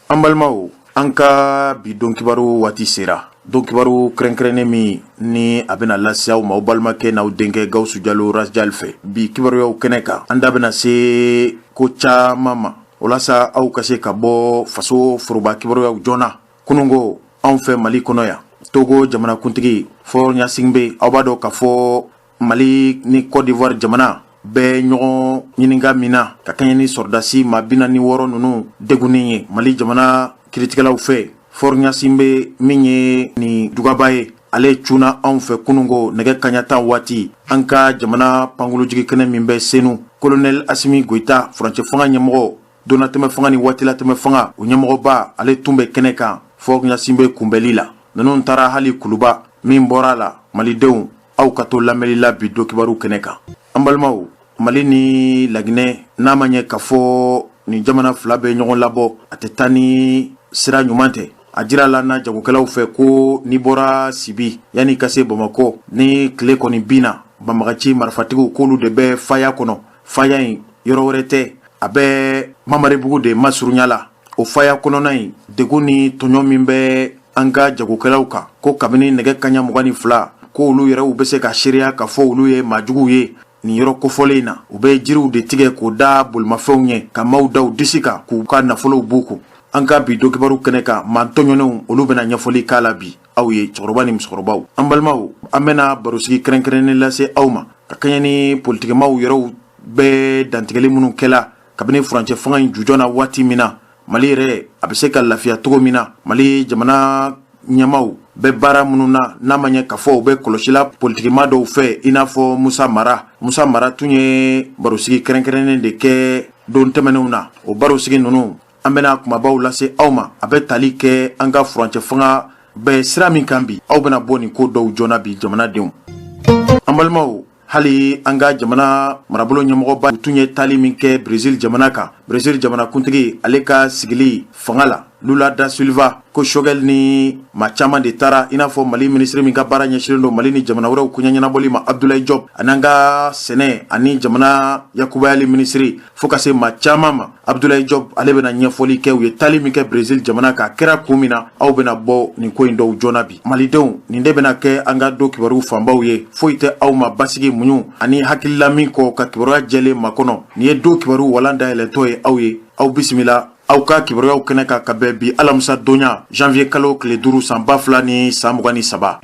An balimaw, an ka bi don kibaru waati sera. Don kibaru kɛrɛnkɛrɛnnen min ni a bɛna lase aw ma, aw balimakɛ n'aw denkɛ Gawusu Jalo Rasjal fɛ, bi kibaruyaw kɛnɛ kan, an da bɛna se ko caman ma walasa aw ka se ka bɔ faso foroba kibaruyaw joona. Kununko, anw fɛ Mali kɔnɔ yan, Togo jamanakuntigi Faure Gnassingbé, aw b'a dɔn k'a fɔ Mali ni Côte d'Ivoire jamana bɛ ɲɔgɔn ɲininka min na ka kɛɲɛ ni sɔrɔdasi maa 46 ninnu degunnen ye Mali jamana kiritigɛlaw fɛ. Faure Gnassingbé min ye nin dugaba ye, ale cunna anw fɛ kununko nɛgɛ kaɲa 10 waati an ka jamana pankurunjigi kɛnɛ min bɛ Senu. Colonel Assimi Goïta, furancɛ fanga ɲɛmɔgɔ, donnatɛmɛ fanga ni waatilatɛmɛ fanga o ɲɛmɔgɔba, ale tun bɛ kɛnɛ kan Faure Gnassingbé kunbɛli la. Ninnu taara hali Kuluba. Min bɔra a la, malidenw, aw ka to lamɛnli la bi don kibaru kɛnɛ kan. An balimaw, Mali ni Laginɛ, n'a ma ɲɛ k'a fɔ nin jamana fila bɛ ɲɔgɔn labɔ, a tɛ taa ni sira ɲuman tɛ. A jira la na jagokɛlaw fɛ ko n'i bɔra Sibi yanni ka se Bamakɔ, ni tile kɔni binna, banbagaci marifatigiw k'olu de bɛ faya kɔnɔ. Faya in yɔrɔ wɛrɛ tɛ, a bɛ Mamaribugu de masurunya la. O faya kɔnɔna in, degun ni tɔɲɔ min bɛ an ka jagokɛlaw kan, ko kabini nɛgɛ kaɲa 22, ko olu yɛrɛw bɛ se ka seereya k'a fɔ olu ye maajuguw ye nin yɔrɔ kofɔlen in na. U bɛ jiriw de tigɛ k'o da bolimafɛnw ɲɛ, ka maaw da u disi kan, k'u ka nafolow b'u kun. An ka bi don kibaru kɛnɛ kan, maa tɔɲɔnenw, olu bɛna ɲɛfɔli k'a la bi aw ye, cɛkɔrɔba ni musokɔrɔbaw. An balimaw, an bɛna barosigi kɛrɛnkɛrɛnnen lase aw ma ka kɛɲɛ ni politikimaw yɛrɛw bɛ dantigɛli minnu kɛla kabini furancɛ fanga in jujɔn na waati min na, Mali yɛrɛ a bɛ se ka lafiya cogo min na. Mali jamana ɲɛmaw bɛ baara minnu na, n'a ma ɲɛ k'a fɔ u bɛ kɔlɔsila politikima dɔw fɛ, i n'a fɔ Musa Mara. Musa Mara tun ye barosigi kɛrɛnkɛrɛnnen de kɛ don tɛmɛnenw na. O barosigi ninnu, an bɛna kumabaw lase aw ma. A bɛ tali kɛ an ka furancɛ fanga bɛ sira min kan bi. Aw bɛna bɔ nin ko dɔw joona bi, jamanadenw. An balimaw, hali an ka jamana marabolo ɲɛmɔgɔba tun ye taali min kɛ Brésil jamana kan, Brésil jamanakuntigi ale ka sigili fanga la, Lula da Silva, ko Choguel ni maa caman de taara, i n'a fɔ Mali minisiri min ka baara ɲɛsinnen don Mali ni jamana wɛrɛw koɲɛ ɲɛnabɔli ma, Abdoulaye Diop, ani an ka sɛnɛ ani jamana yakubayali minisiri, fo ka se maa caman ma. Abdoulaye Diop, ale bɛna ɲɛfɔli kɛ u ye taali min kɛ Brésil jamana kan, kɛra kun min na. Aw bɛna bɔ nin ko in dɔw joona bi. Malidenw, nin de bɛna kɛ an ka don kibaru fanbaw ye. Foyi tɛ aw ma basigi, muɲu ani hakilila min kɔ ka kibaruya jɛlen makɔnɔ. Nin ye don kibaru walan dayɛlɛntɔ ye aw ye. Aw bisimila aw ka kibaruyaw kɛnɛ kan ka bɛn bi alamisa donya, janvier kalo tile 5, san 2023.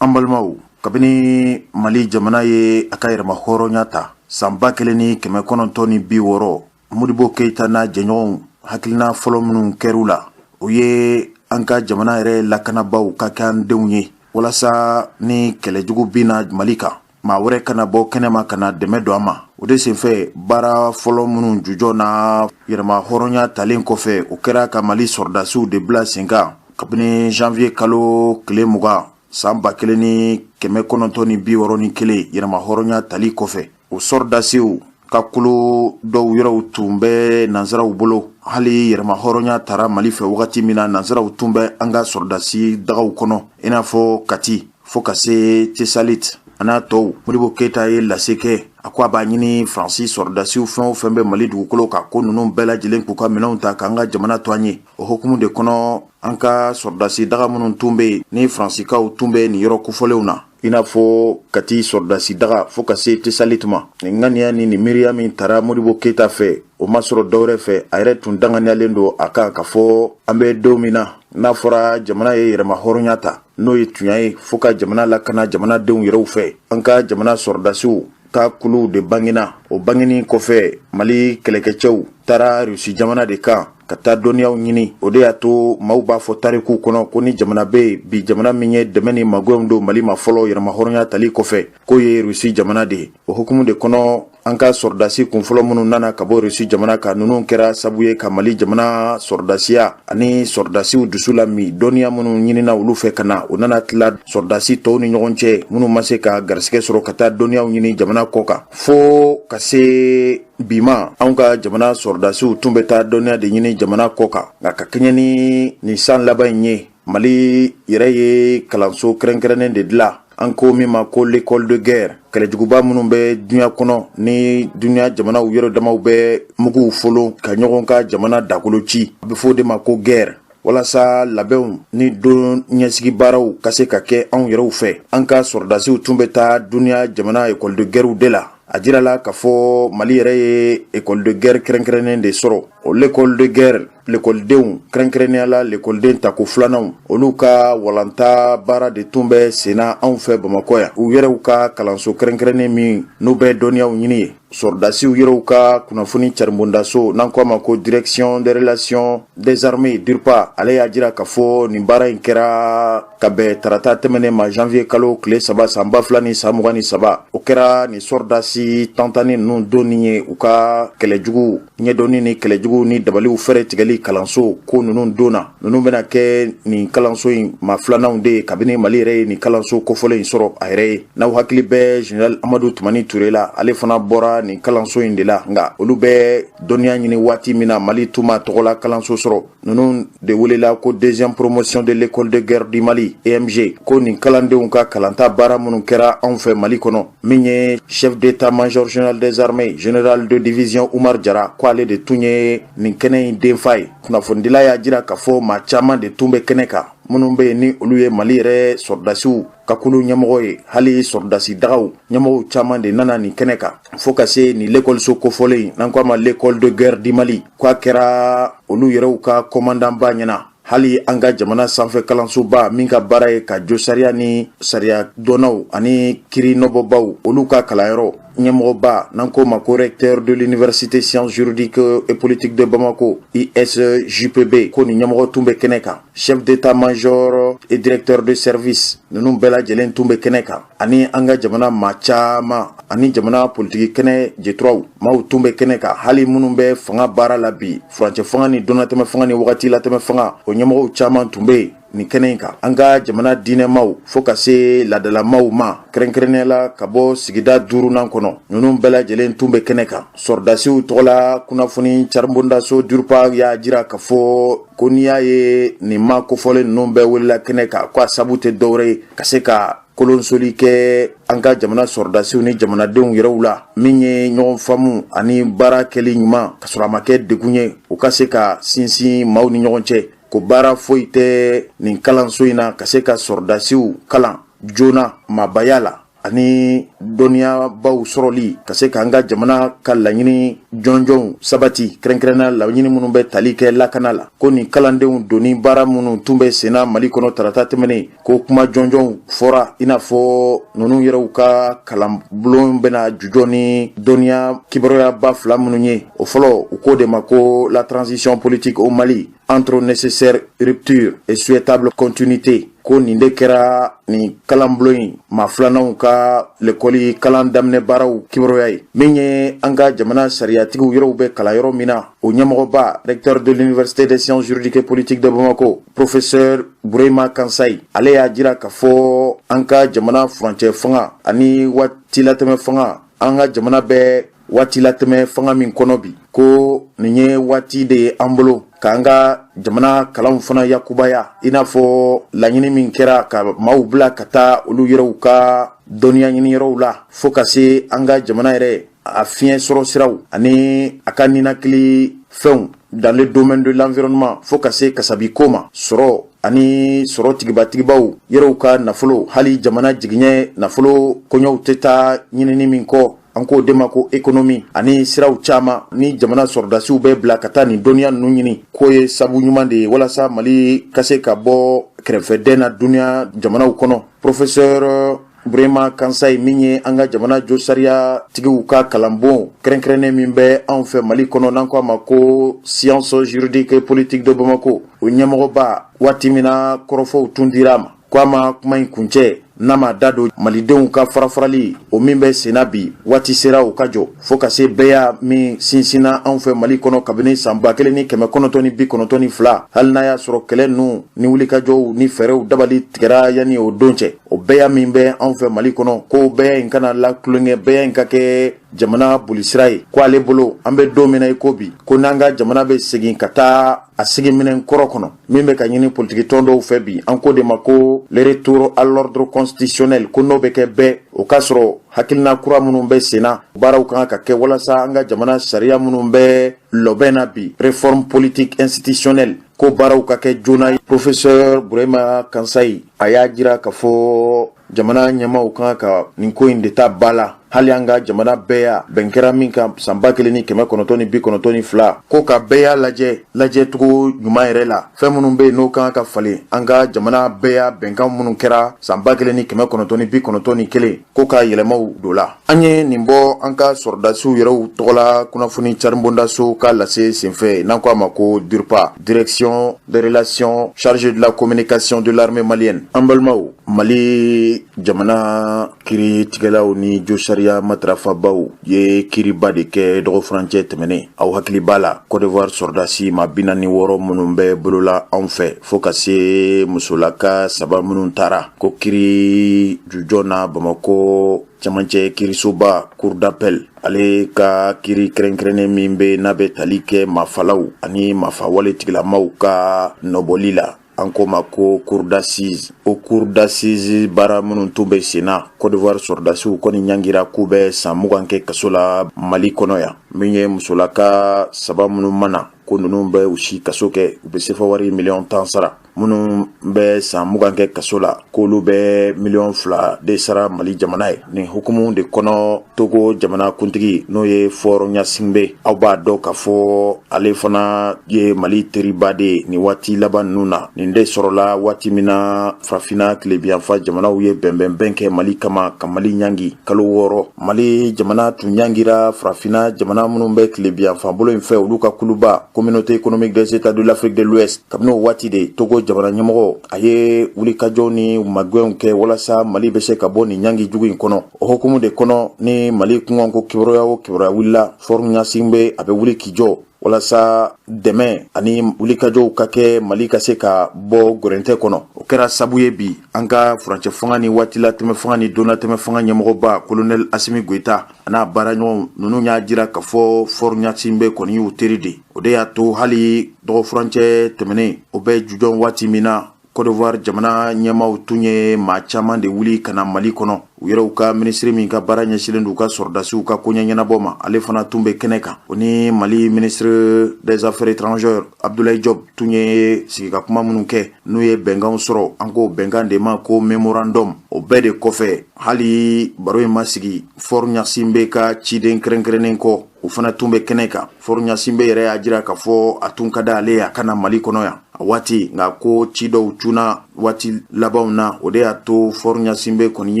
An balimaw, kabini Mali jamana ye a ka yɛrɛma hɔrɔnya ta san 1960, Modibo Keyita n'a jɛɲɔgɔnw hakilina fɔlɔ minnu kɛr'u la, o ye an ka jamana yɛrɛ lakanabaw ka kɛ an denw ye, walasa ni kɛlɛjugu binna Mali kan, maa wɛrɛ kana bɔ kɛnɛma ka na dɛmɛ don an ma. O de senfɛ, baara fɔlɔ minnu jujɔ na yɛrɛma hɔrɔnya talen kɔfɛ, o kɛra ka Mali sɔrɔdasiw de bila sen kan kabini janvier kalo tile 20, san 1961, yɛrɛma hɔrɔnya tali kɔfɛ. O sɔrɔdasiw ka kolo dɔw yɔrɔw tun bɛ nansaraw bolo. Hali yɛrɛma hɔrɔnya tara Mali fɛ wagati min na, nansaraw tun bɛ an ka sɔrɔdasi dagaw kɔnɔ, i n'a fɔ Kati fo ka se Tesalit a n'a tɔw. Modibo Keyita ye lase kɛ, a ko a b'a ɲini Faransi sɔrɔdasiw fɛn o fɛn bɛ Mali dugukolo kan, ko ninnu bɛɛ lajɛlen k'u ka minɛnw ta k'an ka jamana to an ye. O hukumu de kɔnɔ, an ka sɔrɔdasi daga minnu tun bɛ yen ni Faransikaw tun bɛ nin yɔrɔ kofɔlenw na, i n'a fɔ Kati sɔrɔdasi daga fo ka se Tesalit ma, nin ŋaniya ni nin miiriya min tara Modibo Keyita fɛ, o ma sɔrɔ dɔwɛrɛ fɛ, a yɛrɛ tun danganiyalen don a kan k'a fɔ an bɛ don min na, n'a fɔra jamana ye yɛrɛma hɔrɔnya ta, n'o ye tunya ye, fo ka jamana lakana jamanadenw yɛrɛw fɛ. An ka jamana sɔrɔdasiw ka kuluw de bangena. O bangeni kɔfɛ, Mali kɛlɛkɛcɛw taara Rusi jamana de kan ka taa dɔnniyaw ɲini. O de y'a to maaw b'a fɔ tarikuw kɔnɔ ko ni jamana bɛ yen bi, jamana min ye dɛmɛ ni magɛnw don Mali ma fɔlɔ yɛrɛma hɔrɔnya tali kɔfɛ, k'o ye Rusi jamana de ye. O hukumu de kɔnɔ, an ka sɔrɔdasi kunfɔlɔ minnu nana ka bɔ Rusi jamana kan, ninnu kɛra sabu ye ka Mali jamana sɔrɔdasiya ani sɔrɔdasiw dusu lami. Dɔnniya minnu ɲinina olu fɛ ka na, o nana tila sɔrɔdasi tɔw ni ɲɔgɔn cɛ minnu ma se ka garisɛgɛ sɔrɔ ka taa dɔnniyaw ɲini jamana kɔ kan. Fo ka se bi ma, anw ka jamana sɔrɔdasiw tun bɛ taa dɔnniya de ɲini jamana kɔ kan. Nka ka kɛɲɛ ni nin san laban in ye, Mali yɛrɛ ye kalanso kɛrɛnkɛrɛnnen de dilan. An ko min ma ko l'école de guerre, kɛlɛjuguba minnu bɛ dunya kɔnɔ ni dunya jamanaw yɛrɛ damaw bɛ muguw folon ka ɲɔgɔn ka jamana dakolo ci, a bɛ fɔ o de ma ko guerre. Walasa labɛnw ni don ɲɛsigi baaraw ka se ka kɛ anw yɛrɛw fɛ, an ka sɔrɔdasiw tun bɛ taa dunya jamana école de guerrew de la. A jirala k'a fɔ Mali yɛrɛ ye école de guerre kɛrɛnkɛrɛnnen de sɔrɔ. O l'école de guerre lekɔlidenw, kɛrɛnkɛrɛnnenya la lekɔliden tako filananw, olu ka walanta baara de tun bɛ senna anw fɛ Bamakɔ yan. U yɛrɛw ka kalanso kɛrɛnkɛrɛnnen min n'u bɛ dɔnniyaw ɲini ye, sɔrɔdasiw yɛrɛw ka kunnafoni caribondaso, n'an ko a ma ko Direction des relations des armées, DIRPA, ale y'a jira k'a fɔ nin baara in kɛra ka bɛn tarata tɛmɛnen ma, janvier kalo tile 3 san 2023. O kɛra nin sɔrɔdasi tantanni ninnu donni ye u ka kɛlɛjugu ɲɛdɔnni ni kɛlɛjugu ni dabaliw fɛrɛ tigɛli kalanso ko ninnu donna. Ninnu bɛna kɛ nin kalanso in maa filananw de ye kabini Mali yɛrɛ ye nin kalanso kofɔlen in sɔrɔ a yɛrɛ ye. N'aw hakili bɛ général Amadu Tumani Ture la, ale fana bɔra nin kalanso in de la. Nka olu bɛ dɔnniya ɲini waati min na, Mali tun ma tɔgɔla kalanso sɔrɔ. Ninnu de welela ko deuxième promotion de l'école de guerre du Mali, EMG. Ko nin kalandenw ka kalanta baara minnu kɛra anw fɛ Mali kɔnɔ, min ye chef d'état-major général des armées, général de division Umar Jara, ko ale de tun ye nin kɛnɛ in denfa ye. Kunnafonidila y'a jira k'a fɔ maa caman de tun bɛ kɛnɛ kan, minnu bɛ yen ni olu ye Mali yɛrɛ sɔrɔdasiw ka kulu ɲɛmɔgɔ ye, hali sɔrɔdasi dagaw ɲɛmɔgɔw caman de nana nin kɛnɛ kan. Fo ka se nin lekɔliso kofɔlen, n'an ko a ma l'école de guerre du Mali, k'a kɛra olu yɛrɛw ka commandant ba ɲɛna. Hali an ka jamana sanfɛ kalansoba min ka baara ye ka jo sariya ni sariya dɔnnaw ani kiri nɔbɔbaw, olu ka kalanyɔrɔ ɲɛmɔgɔba, n'an ko ma ko recteur de l'Université sciences juridiques et politiques de Bamako, ISJPB, ko nin ɲɛmɔgɔ tun bɛ kɛnɛ kan. Chef d'état-major et directeur de service ninnu bɛɛ lajɛlen tun bɛ kɛnɛ kan, ani an ka jamana maa caman ani jamana politiki kɛnɛ jeturaw maaw tun bɛ kɛnɛ kan. Hali minnu bɛ fanga baara la bi, furancɛ fanga ni donnatɛmɛ fanga ni wagati latɛmɛ fanga, o ɲɛmɔgɔw caman tun bɛ yen nin kɛnɛ in kan. An ka jamana diinɛmaw, fo ka se ladalamaw ma, kɛrɛnkɛrɛnnenya la ka bɔ sigida duurunan kɔnɔ, ninnu bɛɛ lajɛlen tun bɛ kɛnɛ kan. Sɔrɔdasiw tɔgɔla kunnafoni caribondaso DIRPA y'a jira k'a fɔ ko n'i y'a ye nin maa kofɔlen ninnu bɛɛ welela kɛnɛ kan, ko a sabu tɛ dɔwɛrɛ ye ka se ka kolonsoli kɛ an ka jamana sɔrɔdasiw ni jamanadenw yɛrɛw la, min ye ɲɔgɔn faamu ani baara kɛli ɲuman ka sɔrɔ a ma kɛ degun ye, u ka se ka sinsin maaw ni ɲɔgɔn cɛ. Ko baara foyi tɛ nin kalanso in na ka se ka sɔrɔdasiw kalan joona maabaya la ani dɔnniyabaw sɔrɔli, ka se k'an ka jamana ka laɲini jɔnjɔnw sabati, kɛrɛnkɛrɛnna laɲini minnu bɛ tali kɛ lakana la. Ko nin kalandenw donni baara minnu tun bɛ senna Mali kɔnɔ tarata tɛmɛnen, ko kuma jɔnjɔnw fɔra, i n'a fɔ ninnu yɛrɛw ka kalanbulon bɛna jujɔ ni dɔnniya kibaruyaba fila minnu ye. O fɔlɔ, u k'o de ma ko la transition politique au Mali entre nécessaire rupture et souhaitable continuité. Ko nin de kɛra nin kalanbulon in maa filananw ka lekɔli kalan daminɛ baaraw kibaruya ye. Min ye an ka jamana sariyatigiw yɔrɔw bɛ kalan yɔrɔ min na, o ɲɛmɔgɔba, recteur de l'Université des sciences juridiques et politiques de Bamako, professeur Burema Kansayi, ale y'a jira k'a fɔ an ka jamana furancɛ fanga ani waati latɛmɛ fanga, an ka jamana bɛ waati latɛmɛ fanga min kɔnɔ bi, ko nin ye waati de ye an bolo k'an ka jamana kalanw fana yakubaya, i n'a fɔ laɲini min kɛra ka maaw bila ka taa olu yɛrɛw ka dɔnniya ɲini yɔrɔw la, fo ka se an ka jamana yɛrɛ a fiɲɛ sɔrɔ siraw ani a ka ninakili fɛnw dans le domaine de l'environnement, fo ka se kasabi ko ma, sɔrɔ ani sɔrɔ tigibatigibaw yɛrɛw ka nafolo, hali jamana jigiɲɛ nafolo kɔɲɔw tɛ taa ɲinini min kɔ, an k'o de ma ko économie, ani siraw caman ni jamana sɔrɔdasiw bɛ bila ka taa nin dɔnniya ninnu ɲini, k'o ye sabu ɲuman de ye walasa Mali ka se ka bɔ kɛrɛfɛdɛn na duniya jamanaw kɔnɔ. Professeur Burema Kansayi, min ye an ka jamana jo sariya tigiw ka kalanbon kɛrɛnkɛrɛnnen min bɛ anw fɛ Mali kɔnɔ, n'an ko a ma ko sciences juridiques et politiques de Bamako, o ɲɛmɔgɔba, waati min na kɔrɔfɔw tun dira a ma, ko a ma kuma in kuncɛ n'a ma da don malidenw ka farafarali o min bɛ senna bi, waati sera o ka jɔ, fo ka se bɛɛya min sinsinna anw fɛ Mali kɔnɔ kabini san 1992, hali n'a y'a sɔrɔ kɛlɛ ninnu ni wulikajɔw ni fɛɛrɛw dabali tigɛra yanni o don cɛ. O bɛɛya min bɛ anw fɛ Mali kɔnɔ, ko bɛɛya in kana lakulonkɛ, bɛɛya in ka kɛ jamana bolisira ye. Ko ale bolo, an bɛ don min na i ko bi, ko n'an ka jamana bɛ segin ka taa a sigiminɛn kɔrɔ kɔnɔ min bɛ ka ɲini politikitɔn dɔw fɛ bi, an k'o de ma ko le retour à l'ordre constitutionnel, ko n'o bɛ kɛ bɛɛ o k'a sɔrɔ hakilina kura minnu bɛ senna, baaraw kan ka kɛ walasa an ka jamana sariya minnu bɛ lɔbɛn na bi, réforme politique institutionnelle, ko baaraw ka kɛ joona. Professeur Burema Kansayi, a y'a jira k'a fɔ jamana ɲɛmaaw kan ka nin ko in de ta ba la. Hali an ka jamana bɛɛya bɛn kɛra min kan san 1992, ko ka bɛɛya lajɛ lajɛcogo ɲuman yɛrɛ la, fɛn minnu bɛ yen n'o kan ka falen an ka jamana bɛɛya bɛnkan minnu kɛra san 1991, ko ka yɛlɛmaw don la. An ye nin bɔ an ka sɔrɔdasiw yɛrɛw tɔgɔla kunnafoni caribondaso ka lase senfɛ, n'an ko a ma ko DIRPA, Direction des relations chargée de la communication de l'armée malienne. An balimaw, Mali jamana kiiritigɛlaw ni josariya matarafabaw ye kiiriba de kɛ dɔgɔfurancɛ tɛmɛnen. Aw hakili b'a la, Côte d'Ivoire sɔrɔdasi ma 46 minnu bɛ bolola anw fɛ, fo ka se musolaka saba minnu taara, ko kiiri jujɔn na Bamakɔ camancɛ kiirisoba, cour d'appel, ale ka kiiri kɛrɛnkɛrɛnnen min bɛ n'a bɛ tali kɛ mafalaw ani mafawale tigilamaw ka nɔbɔli la, an ko ma ko cour d'assises. O cour d'assises baara minnu tun bɛ sen na, Côte d'Ivoire sɔrɔdasiw kɔni ɲangira k'u bɛ san 20 kɛ kaso la Mali kɔnɔ yan. Min ye musolaka saba minnu mana, ko ninnu bɛ u si kaso kɛ, u bɛ sefa wari miliyɔn 10 sara. Minnu bɛ san 20 kɛ kaso la, k'olu bɛ miliyɔn 2 de sara Mali jamana ye. Nin hukumu de kɔnɔ, Togo jamana kuntigi, n'o ye Faure Gnassingbé, aw b'a dɔn k'a fɔ ale fana ye Mali teriba de ye nin waati laban ninnu na. Nin de sɔrɔla waati min na Farafinna tilebiyanfa jamanaw ye bɛnbɛnbɛn kɛ Mali kama ka Mali ɲangi kalo 6. Mali jamana tun ɲangira Farafinna jamana minnu bɛ tilebiyanfa bolo in fɛ, olu ka kuluba Communauté économique des États de l'Afrique de l'Ouest. Kabini o waati de, Togo jamana ɲɛmɔgɔ, a ye wulikajɔw ni magɛnw kɛ walasa Mali bɛ se ka bɔ nin ɲangi jugu in kɔnɔ. O hukumu de kɔnɔ, ni Mali kunkanko kibaruya o kibaruya wulila, Faure Gnassingbé, a bɛ wuli k'i jɔ walasa dɛmɛ ani wulikajɔw ka kɛ, Mali ka se ka bɔ gɛrɛntɛ kɔnɔ. O kɛra sabu ye bi, an ka furancɛ fanga ni waatilatɛmɛ fanga ni donnatɛmɛ fanga ɲɛmɔgɔba, colonel Assimi Goïta, a n'a baaraɲɔgɔn ninnu y'a jira k'a fɔ Faure Gnassingbé kɔni y'u teri de. O de y'a to hali dɔgɔfurancɛ tɛmɛnen, o bɛ jujɔn waati min na, Côte d'Ivoire jamana ɲɛmaaw tun ye maa caman de wuli ka na Mali kɔnɔ. U yɛrɛw ka minisiri min ka baara ɲɛsinnen don u ka sɔrɔdasiw ka koɲɛ ɲɛnabɔ ma, ale fana tun bɛ kɛnɛ kan. O ni Mali ministre des Affaires étrangères, Abdoulaye Diop, tun ye sigika kuma minnu kɛ, n'u ye bɛnkanw sɔrɔ, an k'o bɛnkan de ma ko mémorandum. O bɛɛ de kɔfɛ, hali baro in ma sigi, Faure Gnassingbé ka ciden kɛrɛnkɛrɛnnen kɔ, o fana tun bɛ kɛnɛ kan. Faure Gnassingbé yɛrɛ y'a jira k'a fɔ a tun ka di ale ye a ka na Mali kɔnɔ yan a waati, nka ko ci dɔw cunna waati labanw na. O de y'a to Faure Gnassingbé kɔni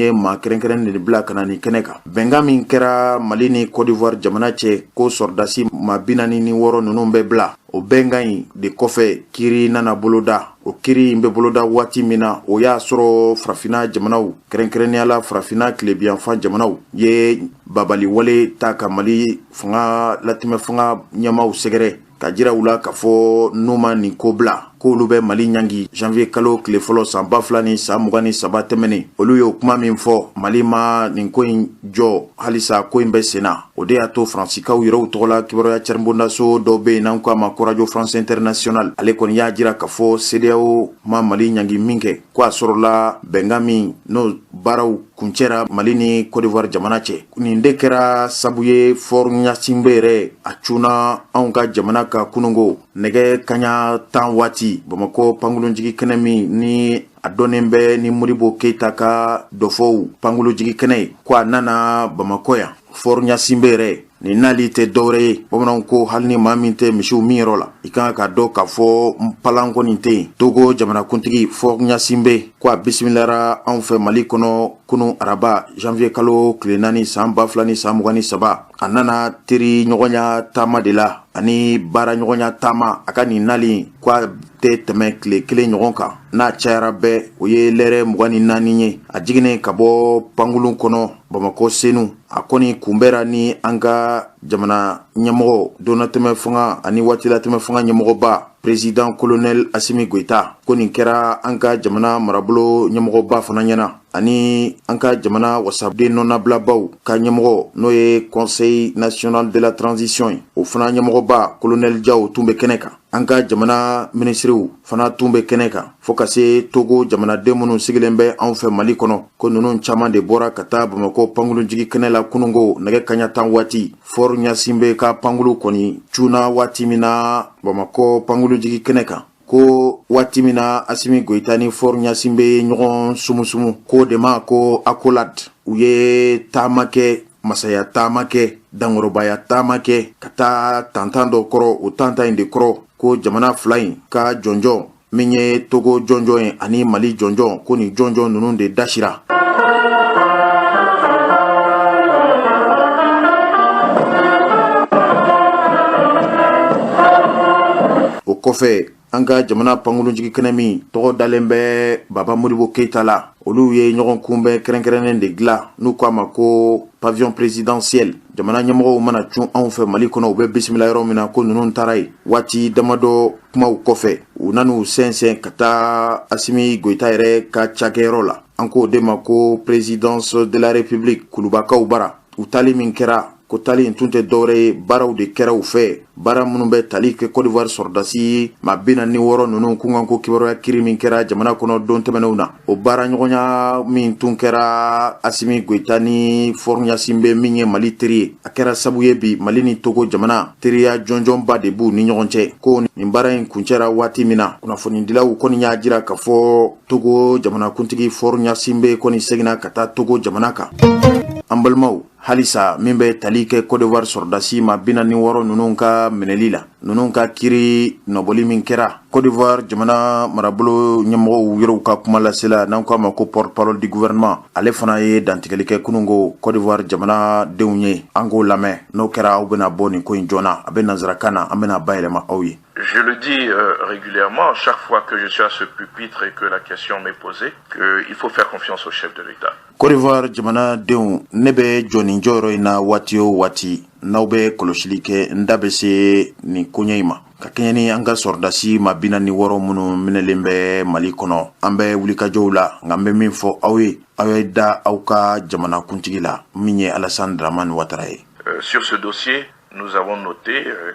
ye maa kɛrɛnkɛrɛnnen de bila ka na nin kɛnɛ kan. Bɛnkan min kɛra Mali ni Côte d'Ivoire jamana cɛ, ko sɔrɔdasi maa 46 ninnu bɛ bila, o bɛnkan in de kɔfɛ, kiiri nana boloda. O kiiri in bɛ boloda waati min na, o y'a sɔrɔ Farafinna jamanaw, kɛrɛnkɛrɛnnenya la Farafinna tilebiyanfan jamanaw, ye babaliwale ta ka Mali fanga latɛmɛ fanga ɲɛmaaw sɛgɛrɛ, ka jira u la k'a fɔ n'u ma nin ko bila, k'olu bɛ Mali ɲangi. Janvier kalo tile fɔlɔ san 2023 tɛmɛnen, olu y'o kuma min fɔ, Mali ma nin ko in jɔ, halisa ko in bɛ sen na. O de y'a to Faransikaw yɛrɛw tɔgɔla kibaruya caribondaso dɔ bɛ yen, n'an ko a ma ko Radio France Internationale, ale kɔni y'a jira k'a fɔ CEDEAO ma Mali ɲangi min kɛ, ko a sɔrɔla bɛnkan min n'o baaraw kuncɛra Mali ni Côte d'Ivoire jamana cɛ. Nin de kɛra sabu ye, Faure Gnassingbé yɛrɛ, a cunna anw ka jamana ka kunungo nɛgɛ kaɲa 10 waati, Bamakɔ pankurunjigi kɛnɛ min ni a dɔnnen bɛ ni Modibo Keyita ka dɔfɔw pankurunjigi kɛnɛ ye, ko a nana Bamakɔ yan. Faure Gnassingbé yɛrɛ nin nali tɛ dɔwɛrɛ ye, bamananw ko hali ni maa min tɛ misiw min yɔrɔ la, i kan ka dɔn k'a fɔ npalan kɔni tɛ yen. Togo jamanakuntigi Faure Gnassingbé, ko a bisimilara anw fɛ Mali kɔnɔ kunu araba, janvier kalo tile 4 san 2023. A nana teri ɲɔgɔnya taama de la ani baara ɲɔgɔnya taama. A ka nin nali, ko a tɛ tɛmɛ tile kelen ɲɔgɔn kan, n'a cayara bɛɛ o ye lɛrɛ 24 ye. A jiginnen ka bɔ pankurun kɔnɔ Bamakɔ Senu, a kɔni kunbɛra ni an ka jamana ɲɛmɔgɔ, donnatɛmɛ fanga ani waatilatɛmɛ fanga ɲɛmɔgɔba, président colonel Assimi Goïta. Ko nin kɛra an ka jamana marabolo ɲɛmɔgɔba fana ɲɛna. Ani an ka jamana wasaden nɔnabilabaw ka ɲɛmɔgɔ, n'o ye Conseil national de la transition ye, o fana ɲɛmɔgɔba Colonel Diaw tun bɛ kɛnɛ kan. An ka jamana minisiriw fana tun bɛ kɛnɛ kan, fo ka se Togo jamanaden minnu sigilen bɛ anw fɛ Mali kɔnɔ, ko ninnu caman de bɔra ka taa Bamakɔ pankurunjigi kɛnɛ la kununko nɛgɛ kaɲa 10 waati. Faure Gnassingbé ka pankulu kɔni cunna waati min na Bamakɔ pankurunjigi kɛnɛ kan, ko waati min na Asimi Goyita ni Faure Gnassingbé ye ɲɔgɔn sumusumu, k'o de ma ko accolade, u ye taama kɛ, masaya taama kɛ, dankɔrɔbaya taama kɛ ka taa tantan dɔ kɔrɔ. O tantan in de kɔrɔ ko jamana fila in ka jɔnjɔn min ye Togo jɔnjɔn ye ani Mali jɔnjɔn, ko nin jɔnjɔn ninnu de dasira. O kɔfɛ, an ka jamana pankurunjigi kɛnɛ min tɔgɔ dalen bɛ Baba Modibo Keyita la, olu ye ɲɔgɔn kunbɛn kɛrɛnkɛrɛnnen de dilan, n'u k'a ma ko pavillon présidentiel. Jamana ɲɛmɔgɔw mana cun anw fɛ Mali kɔnɔ, u bɛ bisimila yɔrɔ min na, ko ninnu taara yen. Waati damadɔ kumaw kɔfɛ, u nan'u sɛnsɛn ka taa Asimi Goyita yɛrɛ ka cakɛyɔrɔ la, an k'o de ma ko présidence de la République, Kulubakaw bara. U taali min kɛra, ko taali in tun tɛ dɔwɛrɛ ye, baaraw de kɛra u fɛ, baara minnu bɛ tali kɛ Côte d'Ivoire sɔrɔdasi maa 46 ninnu kunkanko kibaruya kiri min kɛra jamana kɔnɔ don tɛmɛnenw na. O baara ɲɔgɔnya min tun kɛra Asimi Goyita ni Faure Gnassingbé min ye Mali teri ye, a kɛra sabu ye bi Mali ni Togo jamana teriya jɔnjɔnba de b'u ni ɲɔgɔn cɛ. Ko nin baara in kuncɛra waati min na, kunnafonidilaw kɔni y'a jira k'a fɔ Togo jamanakuntigi Faure Gnassingbé kɔni seginna ka taa Togo jamana kan. An balimaw, halisa min bɛ tali kɛ Côte d'Ivoire sɔrɔdasi maa 46 ninnu ka minɛli la, ninnu ka kiri nɔbɔli min kɛra, Côte d'Ivoire jamana marabolo ɲɛmɔgɔw yɛrɛw ka kuma lasela, n'an k'a ma ko porte-parole du gouvernement, ale fana ye dantigɛli kɛ kununko Côte d'Ivoire jamana denw ye. An k'o lamɛn, n'o kɛra aw bɛna bɔ nin ko in joona. A bɛ nansarakan na, an bɛna bayɛlɛma aw ye. Je le dis régulièrement, chaque fois que je suis à ce pupitre et que la question m'est posée, qu'il faut faire confiance au chef de l'État. Côte d'Ivoire jamanadenw, ne bɛ jɔ nin jɔyɔrɔ in na waati o waati, n'aw bɛ kɔlɔsili kɛ, n da bɛ se nin koɲɛ in ma. Ka kɛɲɛ ni an ka sɔrɔdasi maa 46 minnu minɛlen bɛ Mali kɔnɔ, an bɛ wulikajɔw la, nka n bɛ min fɔ aw ye, aw ye da aw ka jamanakuntigi la, min ye Alassane Dramane Ouattara ye. Sur ce dossier, nous avons noté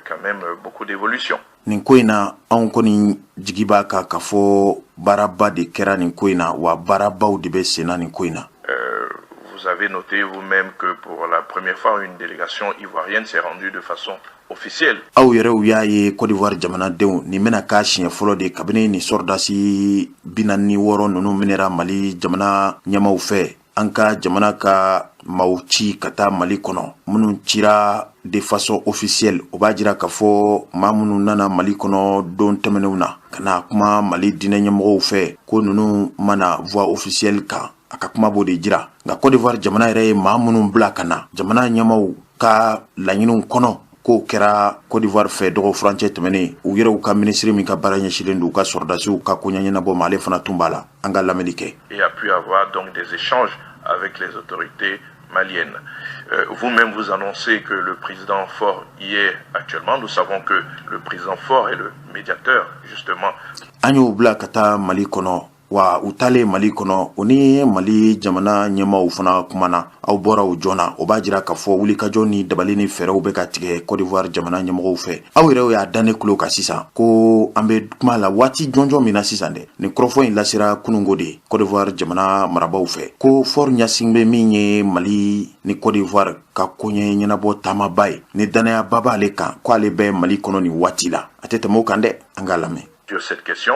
quand même beaucoup d'évolutions. Nin ko in na, anw kɔni jigi b'a kan k'a fɔ baaraba de kɛra nin ko in na, wa baarabaw de bɛ sen na nin ko in na. Vous avez noté vous-même que pour la première fois, une délégation ivoirienne s'est rendue de façon officielle. Aw yɛrɛw y'a ye, Côte d'Ivoire jamanadenw, nin bɛna k'a siɲɛ fɔlɔ de kabini nin sɔrɔdasi 46 ninnu minɛra Mali jamana ɲɛmaw fɛ, an ka jamana ka maaw ci ka taa Mali kɔnɔ, minnu cira de façon officielle. O b'a jira k'a fɔ maa minnu nana Mali kɔnɔ don tɛmɛnenw na ka na kuma Mali diinɛ ɲɛmɔgɔw fɛ, ko ninnu mana voie officielle kan, a ka kuma b'o de jira. Nka Côte d'Ivoire jamana yɛrɛ ye maa minnu bila ka na jamana ɲɛmaw ka laɲiniw kɔnɔ, k'o kɛra Côte d'Ivoire fɛ dɔgɔ furancɛ tɛmɛnen, u yɛrɛw ka minisiri min ka baara ɲɛsinnen don u ka sɔrɔdasiw ka koɲɛ ɲɛnabɔ ma, ale fana tun b'a la. An ka lamɛnni kɛ. Et a pu avoir donc des échanges avec les autorités maliennes. Vous-même, vous annoncez que le président Faure y est actuellement. Nous savons que le président Faure est le médiateur, justement. An y'o bila ka taa Mali kɔnɔ, wa u taalen Mali kɔnɔ, o ni Mali jamana ɲɛmaw fana kumana. Aw bɔra o joona, o b'a jira k'a fɔ wulikajɔ ni dabali ni fɛɛrɛw bɛ ka tigɛ Côte d'Ivoire jamana ɲɛmɔgɔw fɛ. Aw yɛrɛw y'a da ne tulo kan sisan ko an bɛ kuma la waati jɔnjɔn min na sisan dɛ, nin kɔrɔfɔ in lasera kununko de Côte d'Ivoire jamana marabaaw fɛ, ko Faure Gnassingbé min ye Mali ni Côte d'Ivoire ka koɲɛ ɲɛnabɔ taamaba ye, ni danayaba b'ale kan, ko ale bɛ Mali kɔnɔ nin waati la. A tɛ tɛmɛ o kan dɛ, an k'a lamɛn. Sur cette question,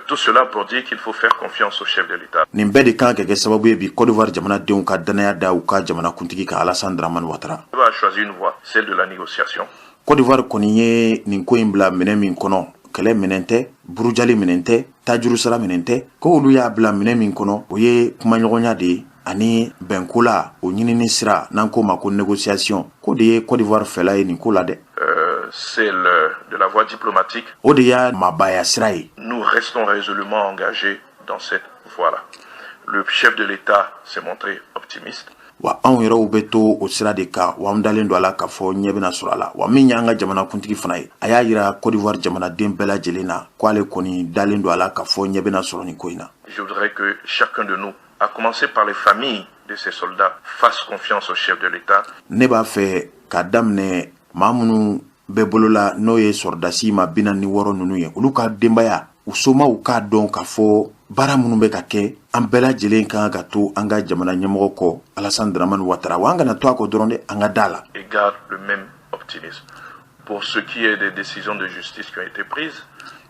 tout cela pour dire qu'il faut faire confiance au chef de l'État. Nin bɛɛ de kan ka kɛ sababu ye bi Côte d'Ivoire jamanadenw ka danaya da u ka jamanakuntigi kan, Alassane Dramane Ouattara. A choisi une voie, celle de la négociation. Côte d'Ivoire kɔni ye nin ko in bila minɛ min kɔnɔ, kɛlɛ minɛn tɛ, burujali minɛn tɛ, tajuru sara minɛn tɛ, ko olu y'a bila minɛ min kɔnɔ, o ye kumaɲɔgɔnya de ye ani bɛnko la, o ɲinini sira n'an k'o ma ko négociation, k'o de ye Côte d'Ivoire fɛla ye nin ko la dɛ. Celle de la voie diplomatique. O de y'a maabaya sira ye. Nous restons résolument engagés dans cette voie-là. Le chef de l'État s'est montré optimiste. Wa anw yɛrɛw bɛ to o sira de kan, wa an dalen don a la k'a fɔ ɲɛ bɛna sɔrɔ a la. Wa min y'an ka jamanakuntigi fana ye, a y'a yira Côte d'Ivoire jamanaden bɛɛ lajɛlen na ko ale kɔni dalen don a la k'a fɔ ɲɛ bɛna sɔrɔ nin ko in na. Je voudrais que chacun de nous à commencer par les familles de ces soldats, fassent confiance au chef de l'État. Ne b'a fɛ k'a daminɛ maa minnu bɛ bolo la, n'o ye sɔrɔdasi ma 46 ninnu ye, olu ka denbaya, u somaw k'a dɔn k'a fɔ baara minnu bɛ ka kɛ, an bɛɛ lajɛlen kan ka to an ka jamana ɲɛmɔgɔ kɔ, Alassane Dramane Ouattara. Wa an kana to a kɔ dɔrɔn dɛ, an ka da la. Et garde le même optimisme. Pour ce qui est des décisions de justice qui ont été prises,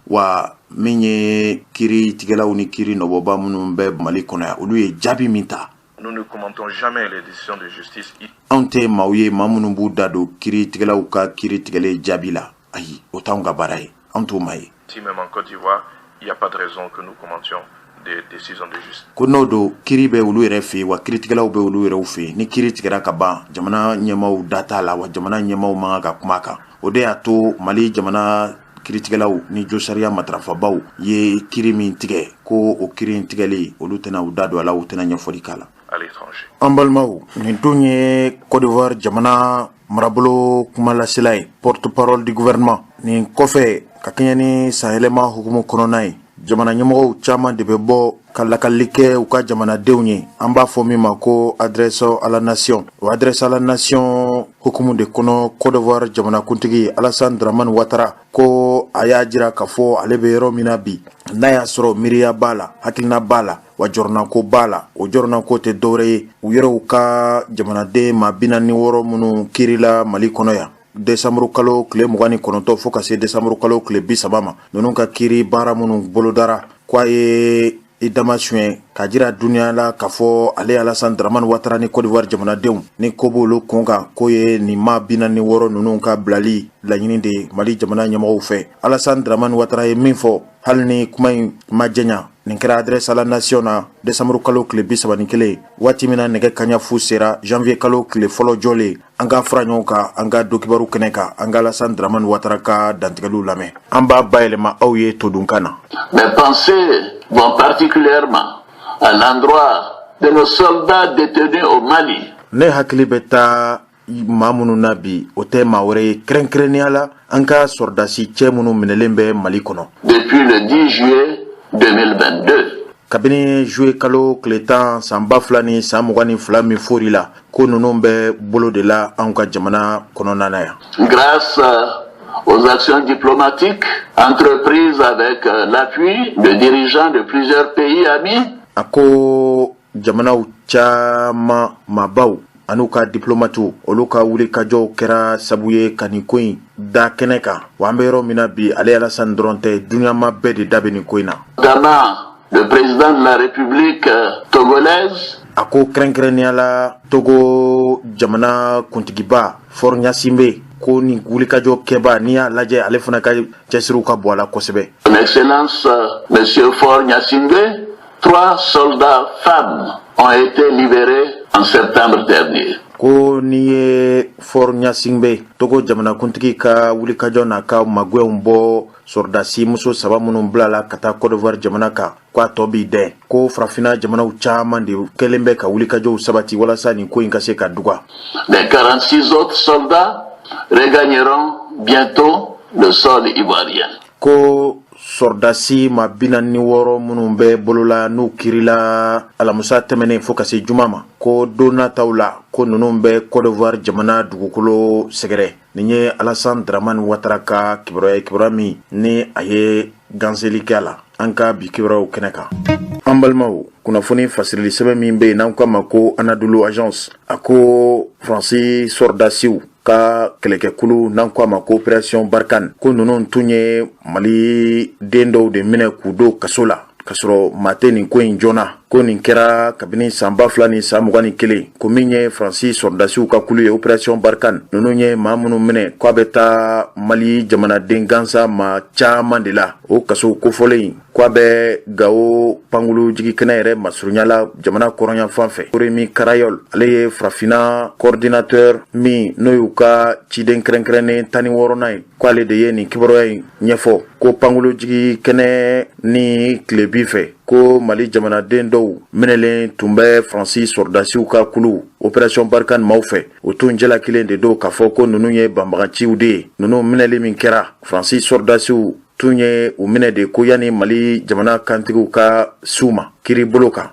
Wa min ye kiiri tigɛlaw ni kiiri nɔbɔba minnu bɛ Mali kɔnɔ yan, olu ye jaabi min ta, nous ne commentons jamais les décisions de justice. Anw tɛ maaw ye, maa minnu b'u da don kiiri tigɛlaw ka kiiri tigɛlen jaabi la. Ayi, o t'anw ka baara ye, anw t'o maa ye. Ici même en Côte d'Ivoire, il n'y a pas de raison que nous commentions des décisions de justice. Ko n'o don, kiiri bɛ olu yɛrɛ fɛ yen, wa kiiritigɛlaw bɛ olu yɛrɛw fɛ yen. Ni kiiri tigɛra ka ban, jamana ɲɛmaaw da t'a la, wa jamana ɲɛmaaw man kan ka kuma a kan. O de y'a to Mali jamana kiiritigɛlaw ni josariya matarafabaw ye kiiri min tigɛ, ko o kiiri in tigɛli, olu tɛna u da don a la, u tɛna ɲɛfɔli k'a la. À l'étranger. An balimaw, nin dun ye Côte d'Ivoire jamana marabolo kumalasela ye, porte-parole du gouvernement. Nin kɔfɛ, ka kɛɲɛ ni sanyɛlɛma hukumu kɔnɔna ye, jamana ɲɛmɔgɔw caman de bɛ bɔ ka lakalili kɛ u ka jamanadenw ye, an b'a fɔ min ma ko adresse à la nation. O adresse à la nation hukumu de kɔnɔ, Côte d'Ivoire jamanakuntigi Alassane Dramane Ouattara ko a y'a jira k'a fɔ ale bɛ yɔrɔ min na bi, n'a y'a sɔrɔ miiriya b'a la, hakilina b'a la, wa jɔrɔnako b'a la. O jɔrɔnako tɛ dɔwɛrɛ ye, u yɛrɛw ka jamanaden maa 46 minnu kiirila Mali kɔnɔ yan desanburu kalo tile 29 fo ka se desanburu kalo tile 30 ma, ninnu ka kiiri baara minnu bolodara, ko a ye i dama suɲɛ k'a jira duniya la k'a fɔ ale Alassane Dramane Ouattara ni Côte d'Ivoire jamanadenw ni ko b'olu kun kan, k'o ye nin maa 46 ninnu ka bilali laɲini de ye Mali jamana ɲɛmɔgɔw fɛ. Alassane Dramane Ouattara ye min fɔ, hali ni kuma in ma jɛɲa, nin kɛra adresse à la nation na desanburu kalo tile 31, waati min na nɛgɛ kaɲa fu sera janvier kalo tile fɔlɔ jɔlen. An ka fara ɲɔgɔn kan an ka donkibaru kɛnɛ kan, an ka Alassane Dramane Ouattara ka dantigɛliw lamɛn. An b'a bayɛlɛma aw ye todunkan na. Mes pensées vont particulièrement à l'endroit de nos soldats détenus au Mali. Ne hakili bɛ taa maa minnu na bi, o tɛ maa wɛrɛ ye, kɛrɛnkɛrɛnnenya la an ka sɔrɔdasi cɛ minnu minɛlen bɛ Mali kɔnɔ Depuis le 10 juillet 2022. kabini juillet kalo tile 10 san 2022 min fori la, ko ninnu bɛ bolo de la anw ka jamana kɔnɔna na yan. Grâce aux actions diplomatiques entreprises avec l'appui de dirigeants de plusieurs pays amis, A ko jamanaw caman maabaw an'u ka diplomatiw, olu ka wulikajɔw kɛra sabu ye ka nin ko in da kɛnɛ kan. Wa an bɛ yɔrɔ min na bi, ale Alassane dɔrɔn tɛ, duniyama bɛɛ de da bɛ nin ko in na. Notamment le président de la République togolaise, A ko kɛrɛnkɛrɛnnenya la Togo jamana kuntigiba Faure Gnassingbé, ko nin wulikajɔ kɛba, n'i y'a lajɛ, ale fana ka cɛsiriw ka bɔ a la kosɛbɛ. Son Excellence Monsieur Faure Gnassingbé, trois soldats femmes ont été libérés en septembre dernier. Ko n'i ye Faure Gnassingbé, Togo jamanakuntigi ka wulikajɔ n'a ka magɛnw bɔ, sɔrɔdasi muso saba minnu bilala ka taa Côte d'Ivoire jamana kan, ko a tɔ b'i dɛn, ko farafinna jamanaw caman de kɛlen bɛ ka wulikajɔw sabati walasa nin ko in ka se ka duga. Les 46 autres soldats regagneront bientôt le sol ivoirien. Ko sɔrɔdasi ma 46 minnu bɛ bolola, n'u kirila alamusa tɛmɛnen fo ka se juma ma, ko don nataw la, ko ninnu bɛ Côte d'Ivoire jamana dugukolo sɛgɛrɛ. Nin ye Alassane Dramane Ouattara ka kibaruya ye, kibaruya min ni a ye ganseli kɛ a la an ka bi kibaruyaw kɛnɛ kan. An balimaw, kunnafoni fasirili sɛbɛn min bɛ yen n'an k'a ma ko Anadolu Agence, a ko Faransi sɔrɔdasiw ka kɛlɛkɛkulu n'an ko a ma ko Opération Barkhane, ko ninnu tun ye Mali den dɔw de minɛ k'u don kaso la k'a sɔrɔ maa tɛ nin ko in joona. Ko nin kɛra kabini san 2021. Ko min ye Faransi sɔrɔdasiw ka kulu ye, Opération Barkhane, ninnu ye maa minnu minɛ, k'a bɛ taa Mali jamanaden gansan maa caman de la o kaso kofɔlen in, k'a bɛ Gawo pankulu jigikɛnɛ yɛrɛ masurunya la, jamana kɔrɔnya fan fɛ. Rémi Carayol, ale ye farafinna coordinateur min n'o y'u ka ciden kɛrɛnkɛrɛnnen 16nan ye, ko ale de ye nin kibaruya in ɲɛfɔ, ko pankulu jigikɛnɛ ni tilebin fɛ, ko Mali jamanaden dɔw minɛlen tun bɛ Faransi sɔrɔdasiw ka kulu Opération Barkhane maaw fɛ. O tun jalakilen de don k'a fɔ ko ninnu ye banbaganciw de ye. Ninnu minɛli min kɛra, Faransi sɔrɔdasiw tun ye u minɛ de ko yanni Mali jamana kantigiw ka s'u ma kiri bolo kan.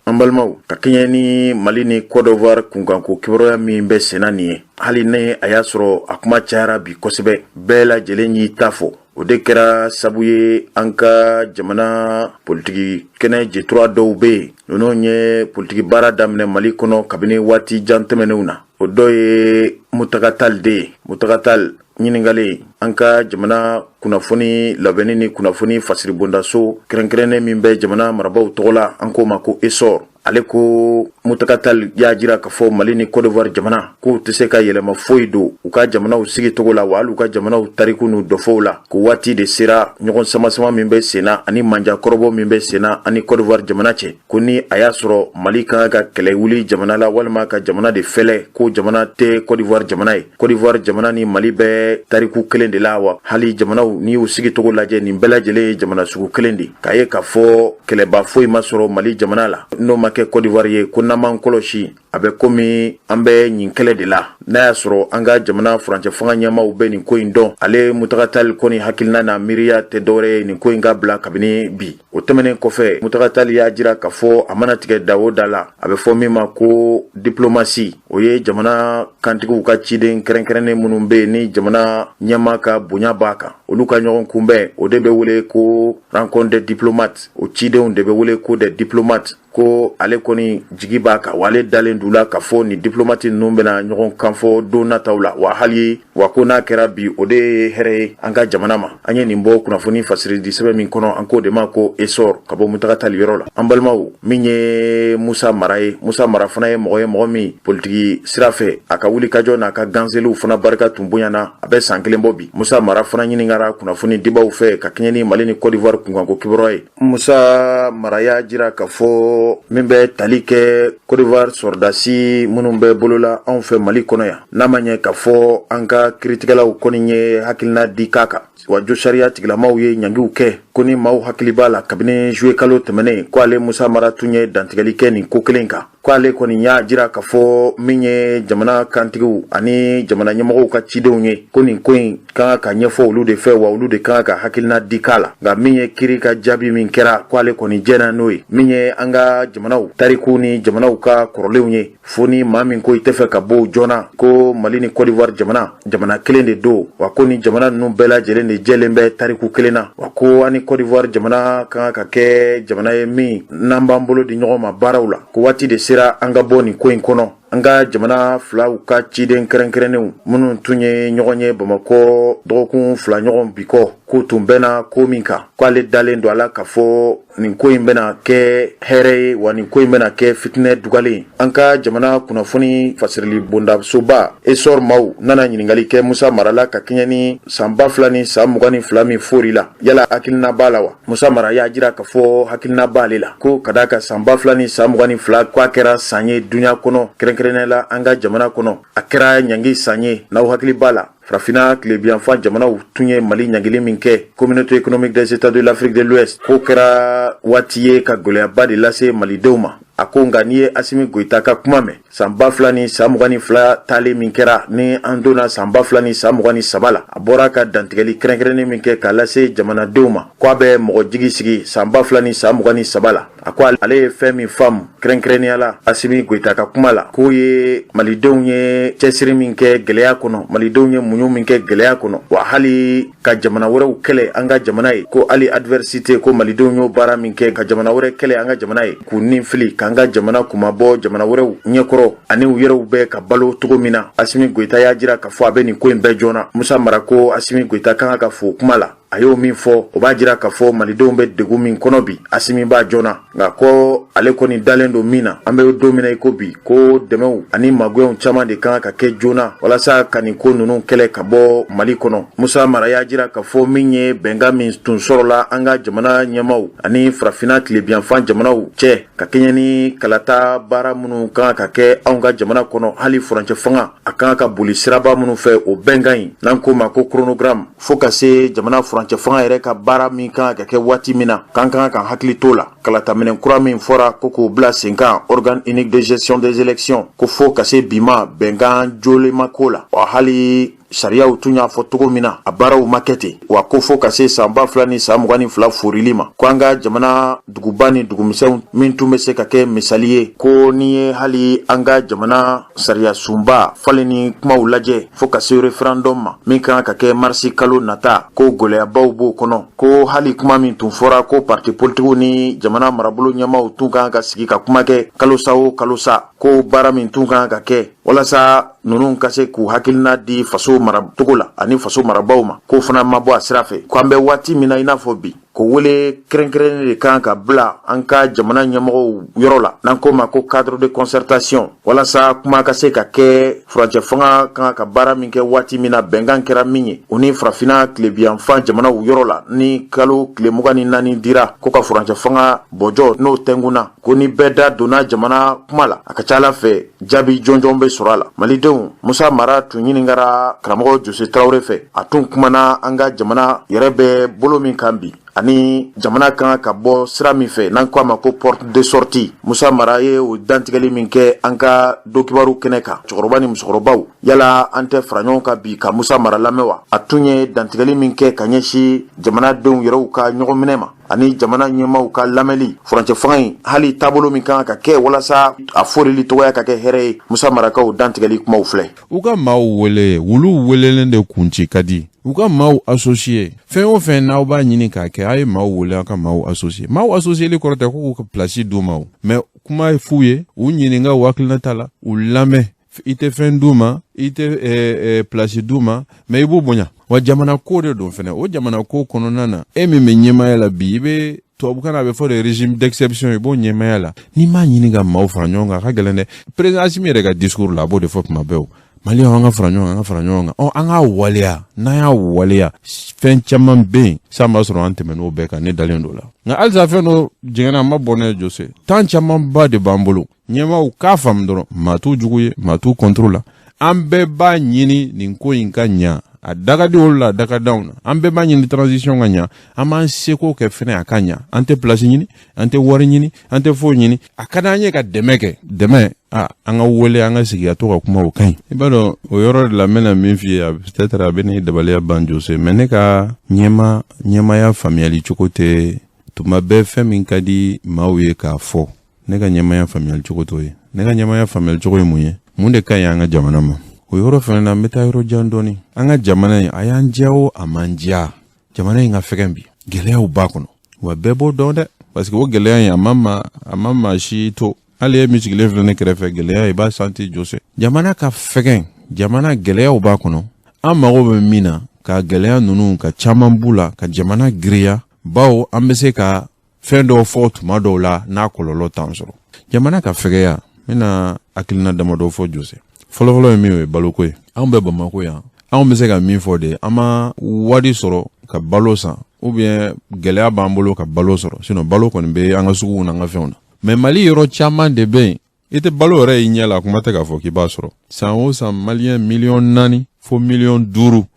An balimaw, ka kɛɲɛ ni Mali ni Côte d'Ivoire kunkanko kibaruya min bɛ senna nin ye, hali ni a y'a sɔrɔ a kuma cayara bi kosɛbɛ, bɛɛ lajɛlen y'i ta fɔ, o de kɛra sabu ye an ka jamana politiki kɛnɛ jetura dɔw bɛ yen, ninnu ye politiki baara daminɛ Mali kɔnɔ kabini waati jan tɛmɛnenw na. O dɔ ye Mutaga Tall de ye. Mutaga Tall ɲininkalen an ka jamana kunnafoni labɛnni ni kunnafoni fasiribondaso kɛrɛnkɛrɛnnen min bɛ jamana marabaaw tɔgɔ la, an k'o ma ko ESOR, ale ko Mutaga Tall y'a jira k'a fɔ Mali ni Côte d'Ivoire jamana k'u tɛ se ka yɛlɛma foyi don u ka jamanaw sigicogo la, wa hali u ka jamanaw tariku n'u dɔfɔw la, ko waati de sera ɲɔgɔn samasama min bɛ senna ani manjakɔrɔbɔ min bɛ senna ani Côte d'Ivoire jamana cɛ, ko ni a y'a sɔrɔ Mali ka kan ka kɛlɛ wuli jamana la walima ka jamana de fɛlɛ, ko jamana tɛ Côte d'Ivoire jamana ye. Côte d'Ivoire jamana ni Mali bɛ tariku kelen de la, wa hali jamanaw n'i y'u sigicogo lajɛ, nin bɛɛ lajɛlen ye jamana sugu kelen de. K'a ye k'a fɔ kɛlɛba foyi ma sɔrɔ Mali jamana la n'o ma kɛ Côte d'Ivoire ye, ko n'an m'an kɔlɔsi, a bɛ komi an bɛ ɲin kɛlɛ de la. N'a y'a sɔrɔ an ka jamana furancɛ fanga ɲɛmaaw bɛ nin ko in dɔn, ale Mutaga Tall kɔni hakilina n'a miiriya tɛ dɔwɛrɛ ye nin ko in ka bila kabini bi. O tɛmɛnen kɔfɛ, Mutaga Tall y'a jira k'a fɔ a mana tigɛ da o da la, a bɛ fɔ min ma ko diplomatie, o ye jamana kantigiw ka ciden kɛrɛnkɛrɛnnen minnu bɛ yen ni jamana ɲɛmaa ka bonya b'a kan, olu ka ɲɔgɔn kunbɛn, o de bɛ wele ko rencontre des diplomates. O cidenw de bɛ wele ko des diplomates. Ko ale kɔni jigi b'a kan, wa ale dalen d'u la k'a fɔ ni diplomate ninnu bɛna ɲɔgɔn kan fɔ don nataw la, wa hali wa ko n'a kɛra bi, o de ye hɛrɛ ye an ka jamana ma. An ye nin bɔ kunnafoni fasiridi sɛbɛn min kɔnɔ, an k'o de ma ko Essor, ka bɔ Mutaga Tall yɔrɔ la. An balimaw, min ye Musa Mara ye, Musa Mara fana ye mɔgɔ ye, mɔgɔ min politiki sira fɛ, a ka wulikajɔ n'a ka ganseliw fana barika tun bonyana a bɛ san kelen bɔ bi. Musa Mara fana ɲininkara kunnafoni dibaw fɛ ka kɛɲɛ ni Mali ni Côte d'Ivoire kunkanko kibaruya ye. Musa Mara y'a jira k'a fɔ min bɛ tali kɛ Côte d'Ivoire sɔrɔdasi minnu bɛ bolola anw fɛ Mali kɔnɔ yan, n'a ma ɲɛ k'a fɔ an ka kiritigɛlaw kɔni ye hakilina di k'a kan, wa jo sariya tigilamaw ye ɲangiw kɛ, ko ni maaw hakili b'a la, kabini juillet kalo tɛmɛnen, ko ale Musa Mara tun ye dantigɛli kɛ nin ko kelen kan, ko ale kɔni y'a jira k'a fɔ min ye jamana kantigiw ani jamana ɲɛmɔgɔw ka cidenw ye, ko nin ko in ka kan ka ɲɛfɔ olu de fɛ, wa olu de ka kan ka hakilina di k'a la. Nka min ye kiri ka jaabi min kɛra, ko ale kɔni jɛnna n'o ye. Min ye an ka jamanaw tariku ni jamanaw ka kɔrɔlenw ye, fo ni maa min ko i tɛ fɛ ka bɔ joona, ko Mali ni Côte d'Ivoire jamana, jamana kelen de don, wa ko ni jamana ninnu bɛɛ lajɛlen de jɛlen bɛ tariku kelen na, wa ko an ni Côte d'Ivoire jamana ka kan ka kɛ jamana ye min n'an b'an bolo di ɲɔgɔn ma baaraw la, ko waati de sera an ka bɔ nin ko in kɔnɔ. An ka jamana filaw ka ciden kɛrɛnkɛrɛnnenw minnu tun ye ɲɔgɔn ye Bamakɔ dɔgɔkun 2 ɲɔgɔn bi kɔ, k'u tun bɛnna ko min kan, ko ale dalen don a la k'a fɔ nin ko in bɛna kɛ hɛrɛ ye, wa nin ko in bɛna kɛ fitinɛ dugalen. An ka jamana kunnafoni fasirili bondasoba Essor maaw nana ɲininkali kɛ Musa Mara la ka kɛɲɛ ni san 2022 min fori la, yala hakilina b'a la wa? Musa Mara y'a jira k'a fɔ hakilina b'ale la, ko ka d'a kan san 2022, k'a kɛra san ye dunya kɔnɔ, kɛrɛnkɛrɛnnenya la an ka jamana kɔnɔ, a kɛra ɲangi san ye. N'aw hakili b'a la, Farafinna tilebiyanfan jamanaw tun ye Mali ɲangili min kɛ, Communauté économique des États de l'Afrique de l'Ouest, k'o kɛra waati ye ka gɛlɛyaba de lase malidenw ma. A ko nka n'i ye Asimi Goyita ka kuma mɛn, san 2022 taalen min kɛra, ni an donna san 2023 la, a bɔra ka dantigɛli kɛrɛnkɛrɛnnen min kɛ k'a lase jamanadenw ma, ko a bɛ mɔgɔ jigi sigi san 2023 la. A ko ale ye fɛn min faamu kɛrɛnkɛrɛnnenya la Asimi Goyita ka kuma la, k'o ye malidenw ye cɛsiri min kɛ gɛlɛya kɔnɔ, malidenw ye muɲu min kɛ gɛlɛya kɔnɔ, wa hali ka jamana wɛrɛw kɛlɛ an ka jamana ye, ko hali adversité, ko malidenw y'o baara min kɛ ka jamana wɛrɛ kɛlɛ an ka jamana ye, k'u nin fili k'an ka jamana kunmabɔ jamana wɛrɛw ɲɛkɔrɔ, ani u yɛrɛw bɛ ka balo cogo min na. Asimi Goyita y'a jira k'a fɔ a bɛ nin ko in bɛɛ joona. Musa Mara ko Asimi Goyita kan ka fo kuma la a y'o min fɔ, o b'a jira k'a fɔ malidenw bɛ degun min kɔnɔ bi, Asimi b'a joona. Nka ko ale kɔni dalen don min na, an bɛ don min na i ko bi, ko dɛmɛw ani magɛnw caman de kan ka kɛ joona walasa ka nin ko ninnu kɛlɛ ka bɔ Mali kɔnɔ. Musa Mara y'a jira k'a fɔ min ye bɛnkan min tun sɔrɔla an ka jamana ɲɛmaaw ani farafinna tilebiyanfan jamanaw cɛ ka kɛɲɛ ni kalata baara minnu kan ka kɛ anw ka jamana kɔnɔ, hali furancɛ fanga a kan ka boli siraba minnu fɛ, o bɛnkan in n'an k'o ma ko chronogramme, fo ka se jamana furancɛ fanga yɛrɛ ka baara min kan ka kɛ waati min na, k'an kan ka hakili t'o la. Kalataminɛn kura min fɔra ko k'o bila sen kan, organe unique de gestion des élections, ko fo ka se bi ma, bɛnkan jolen ma ko la, wa hali sariyaw tun y'a fɔ cogo min na, a baaraw ma kɛ ten. Wa ko fo ka se san 2022 forili ma, ko an ka jamana duguba ni dugumisɛnw min tun bɛ se ka kɛ misali ye, ko n'i ye hali an ka jamana sariya sunba falenni kumaw lajɛ fo ka se référendum ma min kan ka kɛ marisi kalo nata, ko gɛlɛyabaw b'o kɔnɔ. Ko hali kuma min tun fɔra ko parti politigiw ni jamana marabolo ɲɛmaaw tun kan ka sigi ka kuma kɛ kalosa o kalosa, ko baara min tun kan ka kɛ walasa ninnu ka se k'u hakilina di faso maracogo la ani faso marabaaw ma, k'o fana ma bɔ a sira fɛ. Ko an bɛ waati min na i n'a fɔ bi, ko wele kɛrɛnkɛrɛnnen de kan ka bila an ka jamana ɲɛmɔgɔw yɔrɔ la, n'an k'o ma ko cadre de concertation, walasa kuma ka se ka kɛ furancɛ fanga kan ka baara min kɛ waati min na, bɛnkan kɛra min ye u ni farafinna tilebiyanfan jamanaw yɔrɔ la, ni kalo tile 24 dira ko ka furancɛ fanga bɔjɔ n'o tɛnkunna, ko ni bɛɛ da donna jamana kuma la, a ka ca ala fɛ jaabi jɔnjɔn bɛ sɔrɔ a la. Malidenw, Musa Mara tun ɲininkara karamɔgɔ Jose Tarawele fɛ. A tun kumana an ka jamana yɛrɛ bɛ bolo min kan bi ani jamana kan ka bɔ sira min fɛ, n'an ko a ma ko porte de sortie. Musa Mara ye o dantigɛli min kɛ an ka donkibaru kɛnɛ kan, cɛkɔrɔba ni musokɔrɔbaw, yala an tɛ fara ɲɔgɔn kan bi ka Musa Mara lamɛn wa? A tun ye dantigɛli min kɛ ka ɲɛsin jamanadenw yɛrɛw ka ɲɔgɔn minɛ ma ani jamana ɲɛmaaw ka lamɛnli, furancɛ fanga in hali taabolo min kan ka kɛ walasa a forili tɔgɔya ka kɛ hɛrɛ ye, Musa Mara ka o dantigɛli kumaw filɛ. U ka maaw wele, wulu welelen de kunci ka di. U ka maaw associé, fɛn o fɛn n'aw b'a ɲini k'a kɛ, a ye maaw wele, aw ka maaw associé. Maaw associéli kɔrɔ tɛ ko k'u ka place d'u ma o, mais kuma f'u ye, u ɲininka u hakilinata la, u lamɛn. I tɛ fɛn d'u ma, i tɛ place d'u ma, mais i b'u bonya. Wa jamana ko de don fɛnɛ. O jamana ko kɔnɔna na, e min bɛ ɲɛmaaya la bi, i bɛ tubabukan na a bɛ fɔ de régime d'exception, i b'o ɲɛmaaya la. N'i m'a ɲini ka maaw fara ɲɔgɔn kan, a ka gɛlɛn dɛ. Président Asimi yɛrɛ ka discours la, a b'o de fɔ tuma bɛɛ: o Maliyɛnw, an ka fara ɲɔgɔn kan, an ka fara ɲɔgɔn kan. Ɔ, an k'a waleya. N'an y'a waleya, fɛn caman bɛ yen san b'a sɔrɔ an tɛmɛn'o bɛɛ kan. Ne dalen don la. Nka halisa fɛn dɔ jɛngɛnna, a ma bɔn ne Jose. Temps camanba de b'an bolo. Ɲɛmaaw k'a faamu dɔrɔn, maa t'u jugu ye, maa t'u contre la. An bɛɛ b'a ɲini nin ko in ka ɲa. A da ka di olu la, a da ka d'anw na. An bɛɛ b'a ɲini transition ka ɲa. An b'an seko kɛ fɛnɛ a ka ɲa. An tɛ place ɲini, an tɛ wari ɲini, an tɛ foyi ɲini. A ka d'an ye ka dɛmɛ kɛ. Dɛmɛ, a an ka wele, an ka sigi ka to ka kuma, o ka ɲi. I b'a dɔn, o yɔrɔ de la, n bɛna min f'i ye, peut-être a bɛ ne dabaliya ban Jose, mais ne ka ɲɛmaya faamuyali cogo tɛ tuma bɛɛ fɛn min ka di maaw ye k'a fɔ. Ne ka ɲɛmaya faamuyali cogo t'o ye. Ne ka ɲɛmaya faamuyali cogo ye mun ye? Mun de ka ɲi an ka jamana ma? O yɔrɔ fana na, n bɛ taa yɔrɔ jan dɔɔni. An ka jamana in, a y'an diya o, a m'an diya, jamana in ka fɛgɛn bi, gɛlɛyaw b'a kɔnɔ. Wa bɛɛ b'o dɔn dɛ, parce que o gɛlɛya in, a ma maa si to. Hali e min sigilen filɛ ne kɛrɛfɛ, gɛlɛya i b'a santi Jose. Jamana ka fɛgɛn, jamana gɛlɛyaw b'a kɔnɔ. An mago bɛ min na, ka gɛlɛya ninnu ka caman b'u la, ka jamana giriya, bawo an bɛ se ka fɛn dɔw fɔ tuma dɔw la n'a kɔlɔlɔ t'an sɔrɔ. Jamana ka fɛgɛya, n bɛna hakilina damadɔ fɔ Jose. Fɔlɔfɔlɔ ye min ye, o ye baloko ye. Anw bɛ Bamako yan, anw bɛ se ka min fɔ de, an ma wari sɔrɔ ka balo san, ou bien gɛlɛya b'an bolo ka balo sɔrɔ. Sinon balo kɔni bɛ an ka suguw n'an ka fɛnw na. Mais Mali yɔrɔ caman de bɛ yen, i tɛ balo yɛrɛ y'i ɲɛ la, kuma tɛ k'a fɔ k'i b'a sɔrɔ. San o san, Maliyɛn 4 miliyɔn fo 5 miliyɔn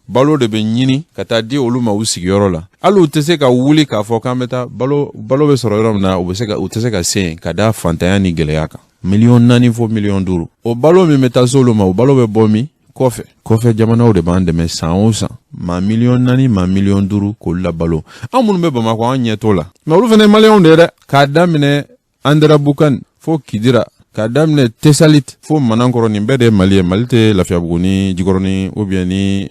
balo de bɛ ɲini ka taa di olu ma u sigiyɔrɔ la. Hali u tɛ se ka wuli k'a fɔ k'an bɛ taa balo, balo bɛ sɔrɔ yɔrɔ min na, u bɛ se ka, u tɛ se ka se yen ka da fantanya ni gɛlɛya kan. 4 miliyɔn fo 5 miliyɔn. O balo min bɛ taa se olu ma, o balo bɛ bɔ min? Kɔfɛ, kɔfɛ jamanaw de b'an dɛmɛ san o san. Maa 4 miliyɔn, maa 5 miliyɔn k'olu la balo. Anw minnu bɛ Bamakɔ, an ɲɛ t'o la, mais olu fana ye Maliyɛnw de ye dɛ. K'a daminɛ Anderabukan fo Kidira, k'a daminɛ Tesalit fo Manankɔrɔ, nin bɛɛ de ye Mali ye. Mali tɛ Lafiyabugu ni Jikɔrɔni ou bien ni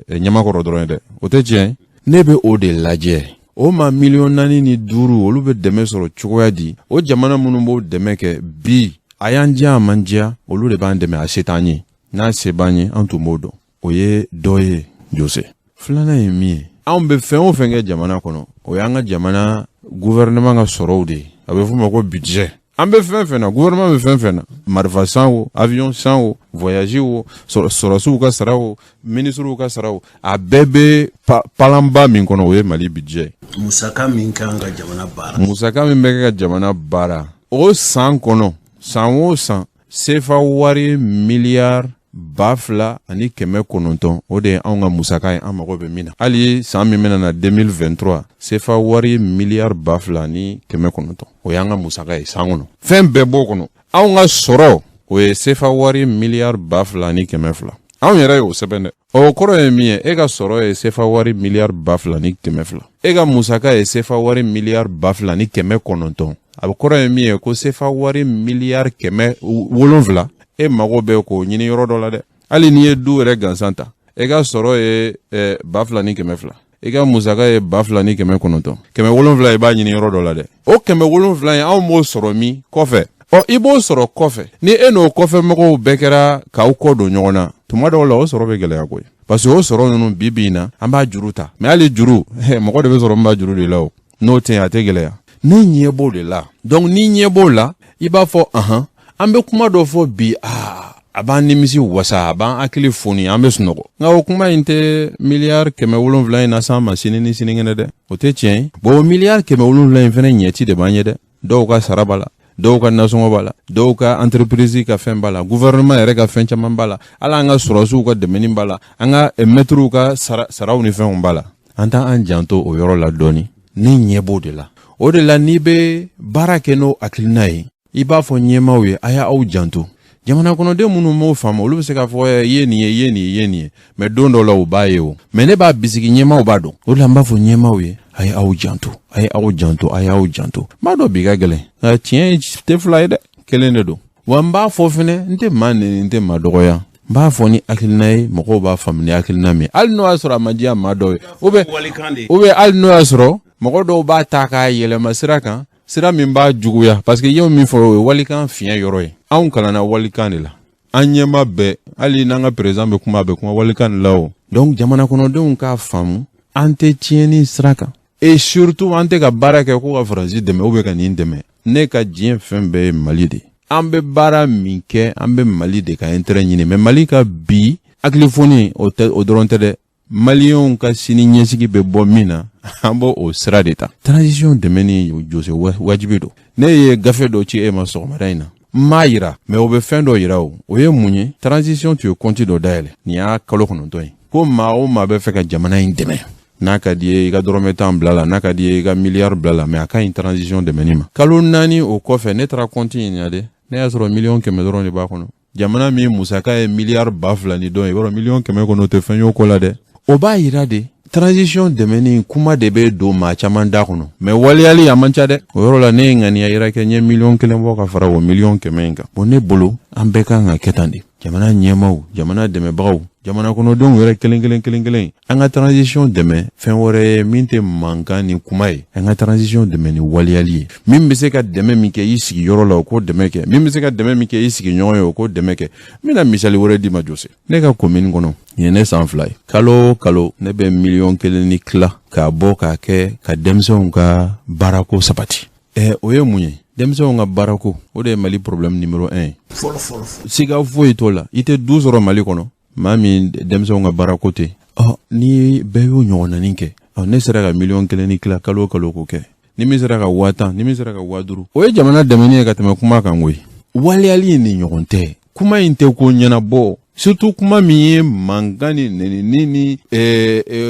Ɲamakɔrɔ dɔrɔn ye dɛ, o tɛ tiɲɛ. Ne bɛ o de lajɛ. O maa 4.5 miliyɔn, olu bɛ dɛmɛ sɔrɔ cogoya di? O jamana minnu b'o dɛmɛ kɛ bi, a y'an diya, a man diya, olu de b'an dɛmɛ. A se t'an ye. N'a se b'an ye, an tun b'o dɔn. O ye dɔ ye Jose. Filanan ye min ye, anw bɛ fɛn o fɛn kɛ jamana kɔnɔ, o y'an ka jamana gouvernement ka sɔrɔw de ye. A bɛ f'o ma ko budget. An bɛ fɛn fɛn na, gouvernement bɛ fɛn fɛn na, marifa san o, avion san o, voyage o, sɔrɔsiw ka sara o, ministres ka sara o, a bɛɛ bɛ palanba min kɔnɔ, o ye Mali budget. Musaka min kan ka jamana baara. Musaka min bɛ kɛ ka jamana baara o san kɔnɔ, san o san, sefa wari miliyari 2900, o de ye anw ka musaka ye, an mago bɛ min na. Hali san min bɛna na, 2023, sefa wari miliyari 2900, o y'an ka musaka ye san kɔnɔ. Fɛn bɛɛ b'o kɔnɔ. Anw ka sɔrɔ, o ye sefa wari miliyari 2200. Anw yɛrɛ y'o sɛbɛn dɛ. O kɔrɔ ye min ye, e ka sɔrɔ ye sefa wari miliyari 2100, e ka musaka ye sefa wari miliyari 2900. A kɔrɔ ye min ye ko sefa wari miliyari 700, e mago bɛ k'o ɲini yɔrɔ dɔ la dɛ. Hali n'i ye du yɛrɛ gansan ta, e ka sɔrɔ ye 2200, i ka musaka ye 2900, 700, i b'a ɲini yɔrɔ dɔ la dɛ. O 700 in, anw b'o sɔrɔ min kɔfɛ? Ɔ, i b'o sɔrɔ kɔfɛ. Ni e n'o kɔfɛ mɔgɔw bɛɛ kɛra k'aw kɔ don ɲɔgɔn na, tuma dɔw la o sɔrɔ bɛ gɛlɛya koyi, parce que o sɔrɔ ninnu, bi bi in na, an b'a juru ta. Mais hali juru, mɔgɔ de bɛ sɔrɔ min b'a juru de la. O n'o tɛ yen, a tɛ gɛlɛya. Ne ɲɛ b'o de la. Donc n'i ɲɛ b'o la, i b'a fɔ ahan, an bɛ kuma dɔ fɔ bi, aa, a b'an nimisi wasa, a b'an hakili foni, an bɛ sunɔgɔ. Nka o kuma in tɛ miliyari 700 in na s'an ma sini ni sinikɛnɛ dɛ, o tɛ tiɲɛ ye. Bon, o miliyari 700 in fɛnɛ ɲɛci de b'an ye dɛ. Dɔw ka sara b'a la, dɔw ka nasɔngɔ b'a la, dɔw ka entreprise ka fɛn b'a la, gouvernement yɛrɛ ka fɛn caman b'a la, hali an ka sɔrɔsiw ka dɛmɛni b'a la, an ka mɛtiriw ka saraw ni fɛnw b'a la. An t'an janto o yɔrɔ la dɔɔni. Ne ɲɛ b'o de la. O de la, n'i bɛ baara kɛ n'o hakilina ye, i b'a fɔ ɲɛmaaw ye, a y'aw janto. Jamana kɔnɔden minnu m'o faamu, olu bɛ se k'a fɔ i ye nin ye, i ye nin ye, i ye nin ye, mais don dɔ la u b'a ye o. Mais ne b'a bisigi, ɲɛmaaw b'a dɔn. O de la n b'a fɔ ɲɛmaaw ye, a ye aw janto, a ye aw janto, a ye aw janto. N b'a dɔn bi ka gɛlɛn, nka tiɲɛ tɛ fila ye dɛ, kelen de don. Wa n b'a fɔ fɛnɛ, n tɛ maa neni, n tɛ maa dɔgɔya, n b'a fɔ ni hakilina ye, mɔgɔw b'a faamu ni hakilina min, hali n'o y'a sɔrɔ a ma diya maa dɔw ye, ou bien hali n'o y'a sɔrɔ mɔgɔ dɔw b'a ta k'a yɛlɛma sira kan, sira min b'a juguya, parce que i ye min fɔ, o ye walikan fiɲɛ yɔrɔ ye. Anw kalanna walikan de la, an ɲɛma bɛɛ, hali n'an ka président bɛ kuma, a bɛ kuma walikan de la o. Donc jamana kɔnɔdenw k'a faamu, an tɛ tiɲɛni sira kan, et surtout an tɛ ka baara kɛ ko ka Faransi dɛmɛ ou bien ka nin dɛmɛ. Ne ka diɲɛ fɛn bɛɛ ye Mali de. An bɛ baara min kɛ, an bɛ Mali de ka intérêt ɲini. Mais Mali ka bi hakilifoni, o tɛ o dɔrɔn tɛ dɛ. Maliyɛnw ka sini ɲɛsigi bɛ bɔ min na, an b'o o sira de ta. Transition dɛmɛni, Jose, wajibi don. Ne ye gafe dɔ ci e ma sɔgɔmada in na, n m'a yira, mais o bɛ fɛn dɔ yira. O o ye mun ye? Transition tun ye compte dɔ dayɛlɛ nin y'a kalo 9 ye, ko maa o maa bɛ fɛ ka jamana in dɛmɛ, n'a ka di ye i ka dɔrɔmɛ 10 bila la, n'a ka di ye i ka miliyari bila la, mais a ka ɲi transition dɛmɛni ma. Kalo 4 o kɔfɛ, ne taara compte in ɲa dɛ, ne y'a sɔrɔ miliyɔn 100 dɔrɔn de b'a kɔnɔ. Jamana min musaka ye miliyari 2000 ni dɔn ye, i b'a dɔn miliyɔn 100 kɔnɔ, o tɛ fɛn y'o ko la dɛ. O b'a yira de, transition dɛmɛni kuma de bɛ don maa caman da kɔnɔ, mais waleyali a man ca dɛ. O yɔrɔ la, ne ye ŋaniya yira kɛ, n ye miliyɔn 1 bɔ ka fara o miliyɔn 100 in kan. Bon, ne bolo, an bɛɛ kan ka kɛ tan de. Jamana ɲɛmaaw, jamana dɛmɛbagaw, jamana kɔnɔdenw yɛrɛ kelen kelen kelen kelen, an ka transition dɛmɛ fɛn wɛrɛ ye min tɛ mankan ni kuma ye. An ka transition dɛmɛ ni waleyali ye. Min bɛ se ka dɛmɛ min kɛ i sigiyɔrɔ la, o k'o dɛmɛ kɛ. Min bɛ se ka dɛmɛ min kɛ i sigiɲɔgɔn ye, o k'o dɛmɛ kɛ. N bɛna misali wɛrɛ d'i ma, Jose. Ne ka commune kɔnɔ, nin ye ne san 2 ye, kalo o kalo ne bɛ miliyɔn 1 ni tila k'a bɔ k'a kɛ ka denmisɛnw ka baarako sabati. Ɛ, o ye mun ye? Denmisɛnw ka baarako, o de ye Mali problème numéro 1 ye. Fɔlɔ fɔlɔ. Siga foyi t'o la. I tɛ du sɔrɔ Mali kɔnɔ, maa min denmisɛnw ka baarako tɛ. Ɔ, ni bɛɛ y'o ɲɔgɔnnanin kɛ, ɔ, ne sera ka miliyɔn 1 ni tila kalo o kalo k'o kɛ, ni min sera ka 10 000, ni min sera ka 5000, o ye jamana dɛmɛni ye ka tɛmɛ kuma kan koyi. Waleyali in ni ɲɔgɔn tɛ. Kuma in tɛ ko ɲɛnabɔ, surtout kuma min ye mankan ni nɛnini ni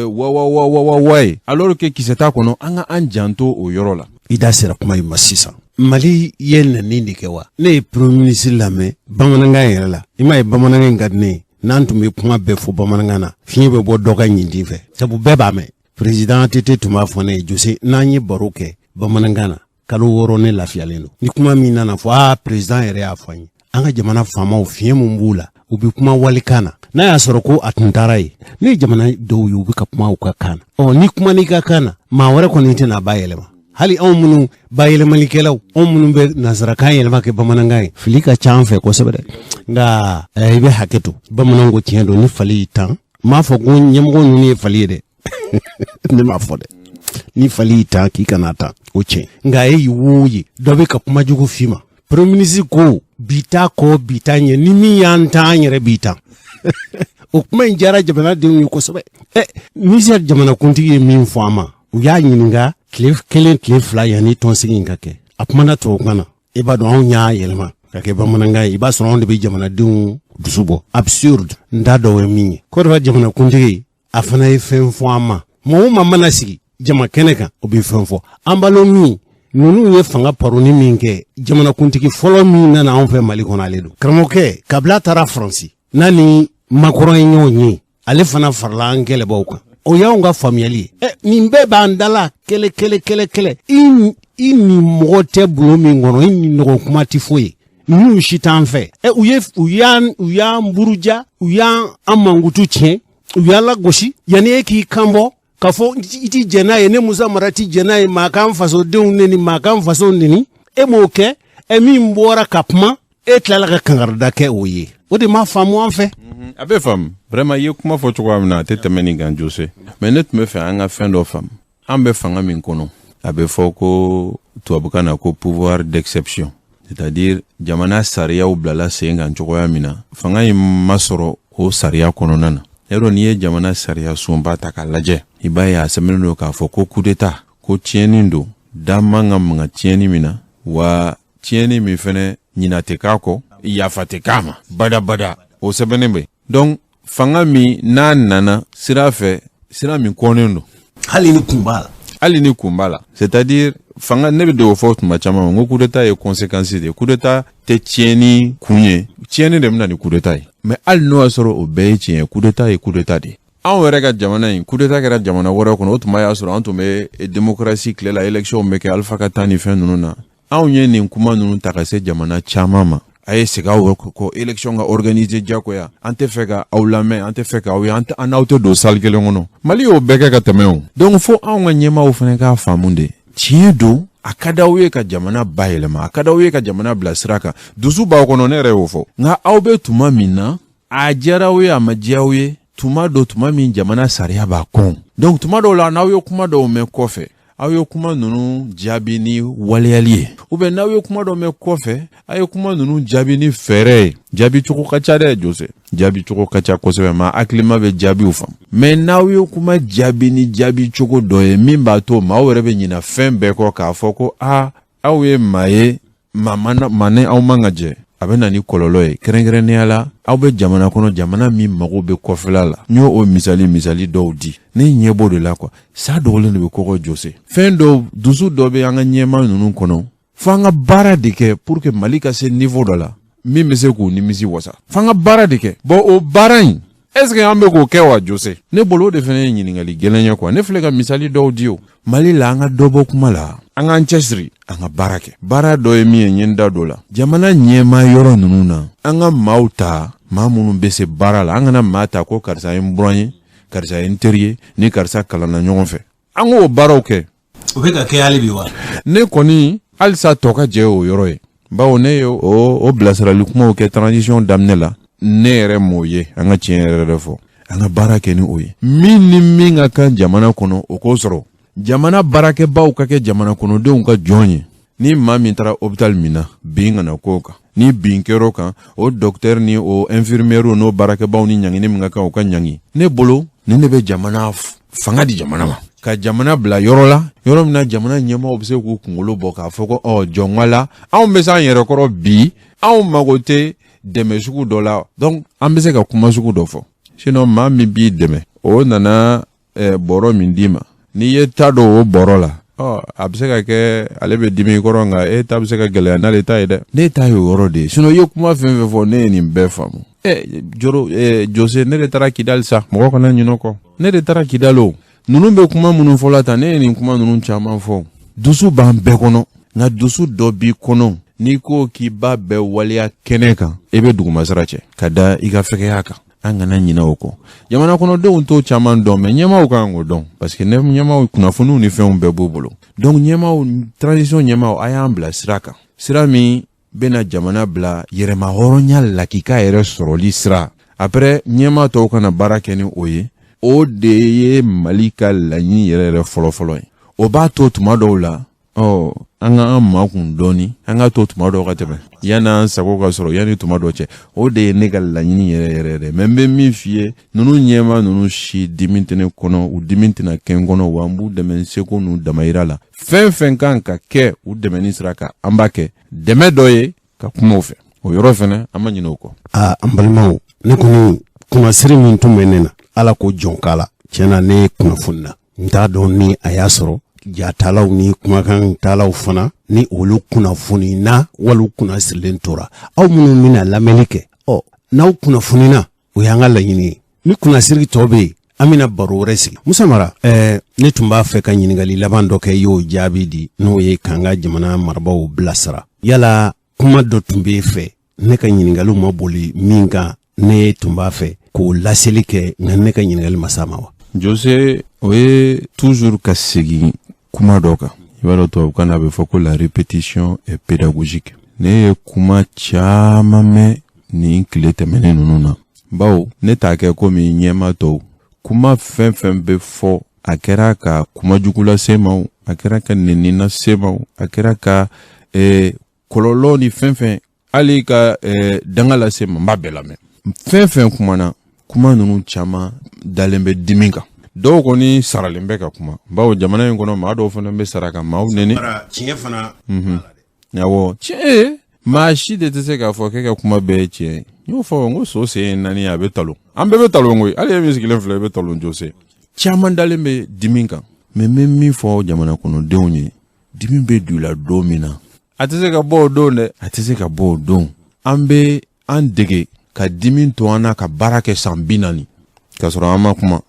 wa wa wa wa wa wa ye, alors que kisɛ t'a kɔnɔ. An ka an janto o yɔrɔ la. I da sera kuma in ma sisan. Mali ye nɛni de kɛ wa? Ne ye premier ministre lamɛn bamanankan yɛrɛ la. I m'a ye, bamanankan in ka di ne ye. N'an tun bɛ kuma bɛɛ fɔ bamanankan na, fiɲɛ bɛ bɔ dɔ ka ɲintin fɛ, sabu bɛɛ b'a mɛn. Président ATT tun b'a fɔ ne ye, Jose, n'an ye baro kɛ bamanankan na kalo 6, ne lafiyalen don. Ni kuma min nana fɔ, aa, président yɛrɛ y'a fɔ an ye. An ka jamana faamaw, fiɲɛ mun b'u la, u bɛ kuma walikan na. N'a y'a sɔrɔ ko a tun taara yen, ne ye jamana dɔw ye, u bɛ ka kuma u ka kan na. Ɔ, ni kuma n'i ka kan na, maa wɛrɛ kɔni tɛna ba yɛlɛma. Hali anw minnu bayɛlɛmalikɛlaw, anw minnu bɛ nansarakan yɛlɛma kɛ bamanankan ye, fili ka ca an fɛ kosɛbɛ dɛ. Nka i bɛ hakɛ to, bamananw ko tiɲɛ don, ni fali y'i tan. N m'a fɔ ko ɲɛmɔgɔ ninnu ye fali ye dɛ, ne m'a fɔ dɛ. Ni fali y'i tan, k'i kana tan, o tiɲɛ. Nka e y'i wo ye, dɔ bɛ ka kuma jugu f'i ma. Premier ministre ko bi taa kɔ, bi taa ɲɛ, ni min y'an tan, an yɛrɛ b'i tan. O kuma in diyara jamanadenw ye kosɛbɛ. Ɛ, Niger jamanakuntigi ye min fɔ an ma, u y'a ɲininka tile 1, tile 2 yanni tɔnsigi in ka kɛ, a kumana tubabukan na. I b'a dɔn, anw y'a yɛlɛma ka kɛ bamanankan ye. I b'a sɔrɔ anw de bɛ jamanadenw dusu bɔ. Absurde, n t'a dɔn o ye min ye. Côte d'Ivoire jamanakuntigi, a fana ye fɛn fɔ an ma. Mɔgɔ o maa mana sigi jama kɛnɛ kan, o bɛ fɛn fɔ an balo. Min ninnu ye fanga paroni min kɛ, jamanakuntigi fɔlɔ min nana anw fɛ Mali kɔnɔ, ale don. Karamɔgɔkɛ, kabila taara Faransi n'a ni Macron ye ɲɔgɔn ye. Ale fana farala an kɛlɛbaw kan. O y'anw ka faamuyali ye. Ɛ, nin bɛɛ b'an da la, kɛlɛ, kɛlɛ, kɛlɛ, kɛlɛ. I ni mɔgɔ tɛ bulon min kɔnɔ, i ni ɲɔgɔn kuma tɛ foyi ye. Ninnu si t'an fɛ. Ɛ, u ye u y'an u y'an buruja, u y'an an mankutu tiɲɛ, u y'an lagosi. Yanni e k'i kan bɔ k'a fɔ i ti jɛn n'a ye, ne Musa Mara ti jɛn n'a ye, maa k'an fasodenw neni, maa k'an faso neni, e m'o kɛ. Ɛ, min bɔra ka kuma, e tilala ka kangarida kɛ o ye. O de ma faamu an fɛ. A bɛ faamu vraiment. I ye kuma fɔ cogoya min na, a tɛ tɛmɛ nin kan, Jose. Mais ne tun bɛ fɛ an ka fɛn dɔ faamu. An bɛ fanga min kɔnɔ, a bɛ fɔ ko tubabukan na ko pouvoir d'exception, c'est-à-dire jamana sariyaw bilala sen kan cogoya min na, fanga in ma sɔrɔ o sariya kɔnɔna na. Yarɔ, n'i ye jamana sariya sunba ta k'a lajɛ, i b'a ye a sɛbɛnnen don k'a fɔ ko coup d'état, ko tiɲɛni don, da man ka maga tiɲɛni min na, wa tiɲɛni min fɛnɛ ɲina tɛ k'a kɔ, yafa tɛ k'a ma badabada, o sɛbɛnnen bɛ. Donc fanga min n'a nana sira fɛ, sira min kɔnnen don, hali ni kun b'a la, hali ni kun b'a la, c'est-à-dire fanga, ne bɛ de fɔ tuma caman, n ko coup d'état ye conséquence de ye, coup d'état tɛ tiɲɛni kun ye, tiɲɛni de bɛ na ni coup d'état ye. Mais hali n'o y'a sɔrɔ o bɛɛ ye tiɲɛ ye, coup d'état ye coup d'état de ye. Anw yɛrɛ ka jamana in, coup d'état kɛra jamana wɛrɛ kɔnɔ, o tuma y'a sɔrɔ an tun bɛ démocratie tile la, élection bɛ kɛ, Alpha ka taa ni fɛn ninnu na. Anw ye nin kuma ninnu ta ka se jamana caman ma: a ye segin aw kɔ, élection ka organiser diyagoya, an tɛ fɛ ka aw lamɛn, an tɛ fɛ k'aw ye, an n'aw tɛ don salle kelen kɔnɔ. Mali y'o bɛɛ kɛ ka tɛmɛ o. Donc fo anw ka ɲɛmaaw fana k'a faamu de, tiɲɛ don, a ka d'aw ye ka jamana bayɛlɛma, a ka d'aw ye ka jamana bila sira kan, dusu b'aw kɔnɔ, ne yɛrɛ y'o fɔ. Nka aw bɛ tuma min na, a diyara aw ye, a ma diya aw ye, tuma dɔ, tuma min jamana sariya b'a kɔn. Donc tuma dɔw la, n'aw ye kuma dɔw mɛn kɔfɛ, aw ye kuma ninnu jaabi ni waleyali ye, ou bien n'aw ye kuma dɔ mɛn kɔfɛ, aw ye kuma ninnu jaabi ni fɛɛrɛ ye. Jaabi cogo ka ca dɛ, Jose, jaabi cogo ka ca kosɛbɛ. Maa hakilima bɛ jaabiw faamu. Mais n'aw ye kuma jaabi ni jaabi cogo dɔ ye min b'a to maaw yɛrɛ bɛ ɲina fɛn bɛɛ kɔ k'a fɔ ko aa, aw ye maa ye, maa ma ni aw man ka jɛ, a bɛ na ni kɔlɔlɔ ye. Kɛrɛnkɛrɛnnenya la, aw bɛ jamana kɔnɔ, jamana min mago bɛ kɔfɛla la. N y'o o misali dɔw di, ne ɲɛ b'o de la quoi. Sa dogolen de bɛ kɔgɔ, Jose. Fɛn dɔw, dusu dɔ bɛ an ka ɲɛmaa ninnu kɔnɔ, fo an ka baara de kɛ pour que Mali ka se niveau dɔ la min bɛ se k'u nimisi wasa. Fo an ka baara de kɛ. Bon, o baara in, est ce que an bɛ k'o kɛ wa, Jose? Ne bolo, o de fana ye ɲininkali gɛlɛn ye quoi. Ne filɛ ka misali dɔw di. O Mali la, an ka dɔ bɔ kuma la, an k'an cɛsiri, an ka baara kɛ. Baara dɔ ye min ye, n ye n da don la, jamana ɲɛmaa yɔrɔ ninnu na, an ka maaw ta, maa minnu bɛ se baara la. An kana maa ta ko karisa ye n buran ye, karisa ye n teri ye, ni karisa kalanna ɲɔgɔn fɛ. An k'o baaraw kɛ. O bɛ ka kɛ hali bi wa? Ne kɔni, halisa tɔ ka jɛ o yɔrɔ ye, bawo ne ye o bilasirali kumaw kɛ transition daminɛ la, ne yɛrɛ m'o ye. An ka tiɲɛ yɛrɛ yɛrɛ fɔ, an ka baara kɛ ni o ye. Min ni min ka kan jamana kɔnɔ, o k'o sɔrɔ. Jamana baarakɛbaw ka kɛ jamana kɔnɔdenw ka jɔn ye. Ni maa min taara hôpital min na, bin kana k'o kan. Ni bin kɛr'o kan, o docteur ni o infirmière n'o baarakɛbaw ni ɲangini min ka kan, o ka ɲangi. Ne bolo, nin de bɛ jamana fanga di jamana ma, ka jamana bila yɔrɔ la, yɔrɔ min na jamana ɲɛmaaw bɛ se k'u kunkolo bɔ k'a fɔ ko ɔ, jɔn la, anw bɛ s'an yɛrɛ kɔrɔ bi, anw mago tɛ dɛmɛ sugu dɔ la. Donc an bɛ se ka kuma sugu dɔ fɔ. Sinon maa min b'i dɛmɛ, o nana bɔrɔ min d'i ma, n'i ye ta don o bɔrɔ la, ɔ, a bɛ se ka kɛ ale bɛ dimi i kɔrɔ, nka e ta bɛ se ka gɛlɛya n'ale ta ye dɛ. Ne ta ye o yɔrɔ de ye. Sinon i ye kuma fɛn fɛn fɔ, ne ye nin bɛɛ faamu. Ɛ, Joro, Jose, ne de taara Kidali sa, mɔgɔ kana ɲinɛ kɔ, ne de taara Kidali. O ninnu bɛ kuma minnu fɔla tan, ne ye nin kuma ninnu caman fɔ. Dusu b'an bɛɛ kɔnɔ, nka dusu dɔ b'i kɔnɔ, n'i ko k'i b'a bɛɛ waleya kɛnɛ kan, i bɛ dugumasira cɛ ka da i ka fɛgɛya kan. An kana ɲinɛ o kɔ. Jamana kɔnɔdenw t'o caman dɔn, mais ɲɛmaaw kan k'o dɔn, parce que ɲɛmaaw kunnafoniw ni fɛnw bɛɛ b'u bolo. Donc ɲɛmaaw, transition ɲɛmaaw, a y'an bila sira kan, sira min bɛna jamana bila yɛrɛma hɔrɔnya lakika yɛrɛ sɔrɔli sira. Après, ɲɛmaa tɔw kana baara kɛ ni o ye. O de ye Mali ka laɲini yɛrɛ yɛrɛ fɔlɔfɔlɔ ye. O b'a to tuma dɔw la, ɔ, an ka an makun dɔɔni, an ka to tuma dɔw ka tɛmɛ yanni an sago ka sɔrɔ, yanni tuma dɔ cɛ. O de ye ne ka laɲini yɛrɛ yɛrɛ yɛrɛ. Mais n bɛ min f'i ye, ninnu ɲɛma ninnu si dimi tɛ ne kɔnɔ, u dimi tɛna kɛ n kɔnɔ, wa n b'u dɛmɛ n seko n'u damayira la. Fɛn fɛn kan ka kɛ u dɛmɛni sira kan, an b'a kɛ. Dɛmɛ dɔ ye ka kuma u fɛ, o yɔrɔ fɛnɛ, an ma ɲinɛ o kɔ. Aa, an balimaw, ne kɔni kunnasiri min tun bɛ ne na, Ala ko jɔn k'a la, tiɲɛ na, ne ye kunnafoni na. N t'a dɔn ni a y'a sɔrɔ jatalaw ni kumakan talaw fana ni olu kunnafoni na wali kunnasirilen tora. Aw minnu bɛna lamɛnni kɛ, ɔ, n'aw kunnafoni na, o y'an ka laɲini ye. Ni kunnasiri tɔ bɛ yen, an bɛna baro wɛrɛ sigi. Musa Mara, ne tun b'a fɛ ka ɲininkali laban dɔ kɛ, i y'o jaabi di, n'o ye k'an ka jamana marabaaw bilasira. Yala kuma dɔ tun b'e fɛ, ne ka ɲininkaliw ma boli min kan, ne tun b'a fɛ k'o laseli kɛ, nka ne ka ɲininkali ma s'a ma wa? Jose, o ye toujours ka segin kuma dɔ kan. I b'a dɔn, tubabukan na, a bɛ fɔ ko la répétition est pédagogique. Ne ye kuma caman mɛn nin tile tɛmɛnen ninnu na, bawo ne t'a kɛ komi ɲɛma tɔw. Kuma fɛn fɛn bɛ fɔ, a kɛra ka kuma jugu lase ma o, a kɛra ka nɛni lase ma o, a kɛra ka kɔlɔlɔ ni fɛn fɛn, hali ka danga lase ma, n b'a bɛɛ lamɛn. Fɛn fɛn kumana, kuma ninnu caman dalen bɛ dimi kan. Dɔw kɔni saralen bɛ ka kuma, bawo jamana in kɔnɔ, maa dɔw fana bɛ sara ka maaw nɛni. Tiɲɛ fana. Awɔ, tiɲɛ ye. Maa si de tɛ se k'a fɔ k'e ka kuma bɛɛ ye tiɲɛ ye. N y'o fɔ n ko so sen ye naani ye, a bɛ talon. An bɛɛ bɛ talon koyi. Hali e min sigilen filɛ, i bɛ talon. Jose, caman dalen bɛ dimi kan, mais n bɛ min fɔ jamana kɔnɔdenw ye, dimi bɛ don i la don min na, a tɛ se ka bɔ o don dɛ, a tɛ se ka bɔ o don. An bɛ an dege ka dimi to an na ka baara kɛ san 40 k'a sɔrɔ an ma kuma.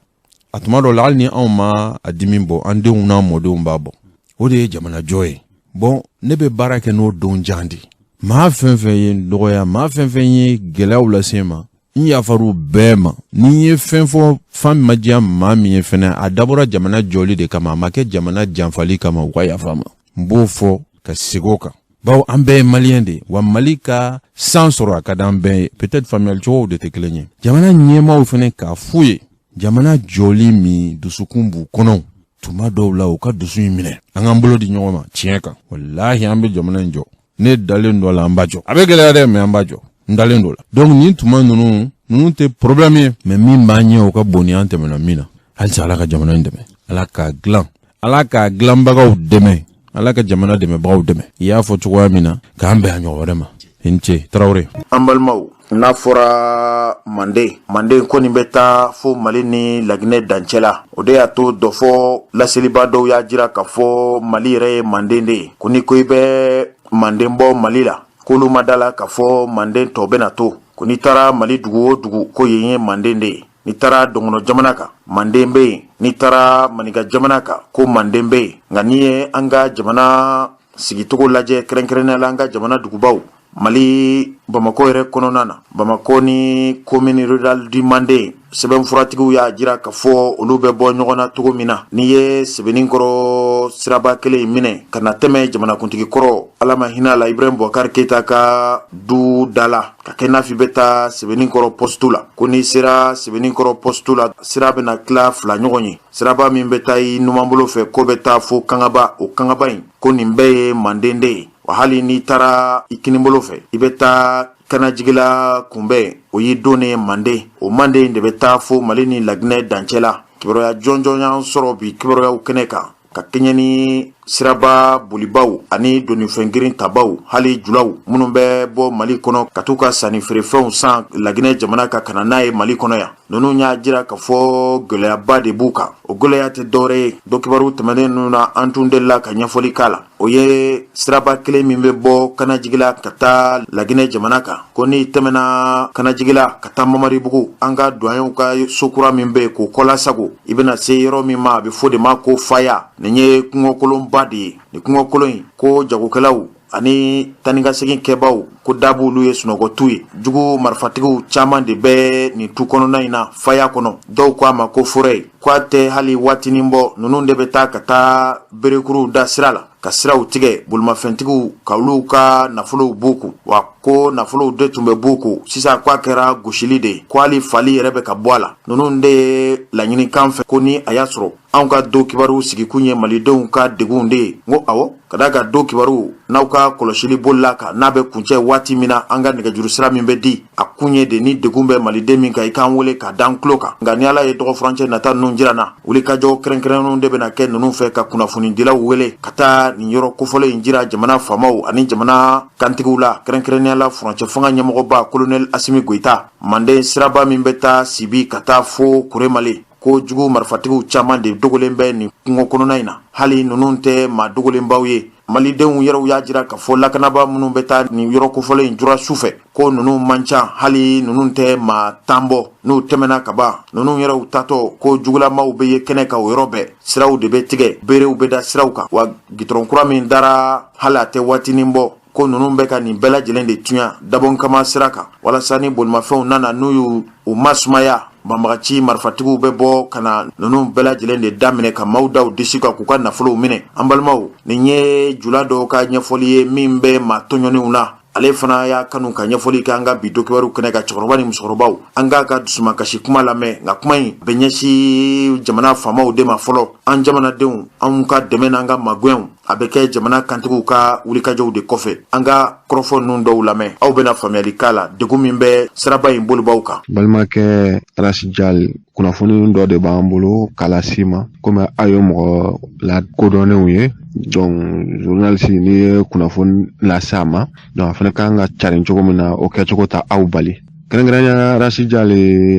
A tuma dɔw la, hali ni anw ma a dimi bɔ, an denw n'an mɔdenw b'a bɔ. O de ye jamanajɔ ye. Bɔn, ne bɛ baara kɛ n'o don jan de. Maa fɛn fɛn ye n dɔgɔya, maa fɛn fɛn ye gɛlɛyaw lase n ma, n yafar'u bɛɛ ma. Ni n ye fɛn fɔ, fan ma diya maa min ye fɛnɛ, a dabɔra jamana jɔli de kama, a ma kɛ jamana janfali kama, u ka yafa ma. N b'o fɔ ka segin o kan, bawo an bɛɛ ye maliyɛn de ye. Wa Mali ka san sɔrɔ, a ka d'an bɛɛ ye. Peut-être faamuyali cogow de tɛ kelen ye. Jamana ɲɛmaaw fɛnɛ, k'a f'u ye, jamana jɔli min dusukun b'u kɔnɔ, tuma dɔw la u ka dusu in minɛ, an k'an bolo di ɲɔgɔn ma tiɲɛ kan. Walahi, an bɛ jamana in jɔ. Ne dalen dɔ la, an b'a jɔ. A bɛ gɛlɛya dɛ, mais an b'a jɔ, n dalen dɔ la. Donc nin tuma ninnu tɛ problème ye, mais min b'an ɲɛ, o ka bon ni an tɛmɛna min na. Halisa, Ala ka jamana in dɛmɛ, Ala k'a dilan, Ala k'a dilanbagaw dɛmɛ, Ala ka jamana dɛmɛbagaw dɛmɛ. I y'a fɔ cogoya min na, k'an bɛn a ɲɔgɔn wɛrɛ ma. I ni ce, Tarawele. An balimaw, n'a fɔra Manden, Manden kɔni bɛ taa fo Mali ni Laginɛ dancɛ la. O de y'a to dɔfɔ laseliba dɔw y'a jira k'a fɔ Mali yɛrɛ ye Manden de ye. Ko ni ko i bɛ Manden bɔ Mali la, k'olu ma da la k'a fɔ Manden tɔ bɛna to. Ko n'i taara Mali dugu o dugu, ko yen ye Manden de ye. N'i taara Dɔngɔnɔ jamana kan, Manden bɛ yen. N'i taara Maninka jamana kan, ko Manden bɛ yen. Nka n'i ye an ka jamana sigicogo lajɛ, kɛrɛnkɛrɛnnenya la an ka jamana dugubaw, Mali Bamakɔ yɛrɛ kɔnɔna na, Bamakɔ ni commune rurale du Manden, sɛbɛnfuratigiw y'a jira k'a fɔ olu bɛ bɔ ɲɔgɔn na cogo min na, n'i ye Sebeninkɔrɔ siraba kelen in minɛ ka na tɛmɛ jamanakuntigi kɔrɔ, Ala ma hinɛ a la, Ibrahim Boubacar Keita ka du da la, ka kɛ n'a fɔ i bɛ taa Sebeninkɔrɔ poste la, ko n'i sera Sebeninkɔrɔ poste la, sira bɛna tila fila ɲɔgɔn ye. Siraba min bɛ taa i numanbolo fɛ, k'o bɛ taa fo Kangaba. O Kangaba in, ko nin bɛɛ ye Manden de ye. Wa hali n'i taara i kinibolo fɛ, i bɛ taa Kanajigila kunbɛn, o y'i donnen Manden. O Manden de bɛ taa fo Mali ni Laginɛ dancɛ la. Kibaruya jɔnjɔn y'an sɔrɔ bi kibaruyaw kɛnɛ kan, ka kɛɲɛ ni siraba bolibaw ani donifɛn girin tabaw, hali julaw minnu bɛ bɔ Mali kɔnɔ ka t'u ka sanni feerefɛnw san Laginɛ jamana kan ka na n'a ye Mali kɔnɔ yan. Ninnu y'a jira k'a fɔ gɛlɛyaba de b'u kan. O gɛlɛya tɛ dɔwɛrɛ ye, don kibaru tɛmɛnen ninnu na, an tun delila ka ɲɛfɔli k'a la. O ye siraba kelen min bɛ bɔ Kanajigila ka taa Laginɛ jamana kan, ko n'i tɛmɛna Kanajigila ka taa Mamaribugu, an ka duwanyew ka so kura min bɛ yen k'o kɔlasago, i bɛna se yɔrɔ min ma, a bɛ fɔ de ma ko Faya. Nin ye kungokolonba de ye. Nin kungokolon in, ko jagokɛlaw ani taanikasegin kɛbaw, ko da b'olu ye sunɔgɔ tu ye. Jugu marifatigiw caman de bɛ nin tu kɔnɔna in na, Faya kɔnɔ. Dɔw ko a ma ko forêt. Ko a tɛ hali waatinin bɔ, ninnu de bɛ taa ka taa berekuruw da sira la ka siraw tigɛ bolimafɛntigiw ka olu ka nafolow b'u kun. Wa ko nafolow de tun bɛ b'u kun, sisan ko a kɛra gosili de ye, ko hali fali yɛrɛ bɛ ka bɔ a la. Ninnu de ye laɲini k'an fɛ, ko ni a y'a sɔrɔ anw ka don kibaru sigikun ye malidenw ka degun de ye. N ko awɔ, ka d'a kan don kibaru n'aw ka kɔlɔsili bolila kan, n'a bɛ kuncɛ waati min na, an ka nɛgɛjuru sira min bɛ di, a kun ye de ni degun bɛ maliden min kan, i k'an wele k'a d'an tulo kan. Nka ni Ala ye dɔgɔfurancɛ nata ninnu jira na, wulikajɔ kɛrɛnkɛrɛnnenw de bɛna kɛ ninnu fɛ ka kunnafonidilaw wele ka taa nin yɔrɔ kofɔlen in jira jamana faamaw ani jamana kantigiw la, kɛrɛnkɛrɛnnenya la furancɛ fanga ɲɛmɔgɔba kolonɛli Asimi Goyita. Manden siraba min bɛ taa Sibi ka taa fo Kuremale, ko jugu marifatigiw caman de dogolen bɛ nin kungo kɔnɔna in na. Hali ninnu tɛ maa dogolenbaw ye. Malidenw yɛrɛw y'a jira k'a fɔ lakanabaa minnu bɛ taa nin yɔrɔ kofɔlen in jura su fɛ, ko ninnu man ca, hali ninnu tɛ maa 10 bɔ. N'u tɛmɛna ka ban, ninnu yɛrɛw taatɔ ko jugulamaw bɛ ye kɛnɛ kan o yɔrɔ bɛɛ. Siraw de bɛ tigɛ, berew bɛ da siraw kan, wa gitɔrɔn kura min dara hali a tɛ waatinin bɔ, ko ninnu bɛ ka nin bɛɛ lajɛlen de tunya dabɔnkama sira kan, walasa ni bolimafɛnw nana, n'u y'u u masumaya, banbagaci marifatigiw bɛ bɔ ka na ninnu bɛɛ lajɛlen de daminɛ ka maaw da u disi kan k'u ka nafolow minɛ. An balimaw, nin ye jula dɔw ka ɲɛfɔli ye min bɛ maa tɔɲɔnenw na. Ale fana y'a kanu ka ɲɛfɔli kɛ an ka bi donkibaru kɛnɛ kan. Cɛkɔrɔba ni musokɔrɔbaw, an k'a ka dusumakasi kuma lamɛn, nka kuma in bɛ ɲɛsin jamana faamaw de ma fɔlɔ. An jamanadenw, anw ka dɛmɛ n'an ka magɛnw, a bɛ kɛ jamana kantigiw ka wulikajɔw de kɔfɛ. An ka kɔrɔfɔ ninnu dɔw lamɛn, aw bɛna faamuyali k'a la, degun min bɛ siraba in bolibaw kan. Balimakɛ Rasijal, kunnafoni dɔ de b'an bolo k'a las'i ma. Komi aw ye mɔgɔ lakodɔnnenw ye, donc journaliste, n'i ye kunnafoni lase a ma, donc a fana kan ka carin cogo min na, o kɛcogo ta aw bali. Kɛrɛnkɛrɛnnenya, Rasijal,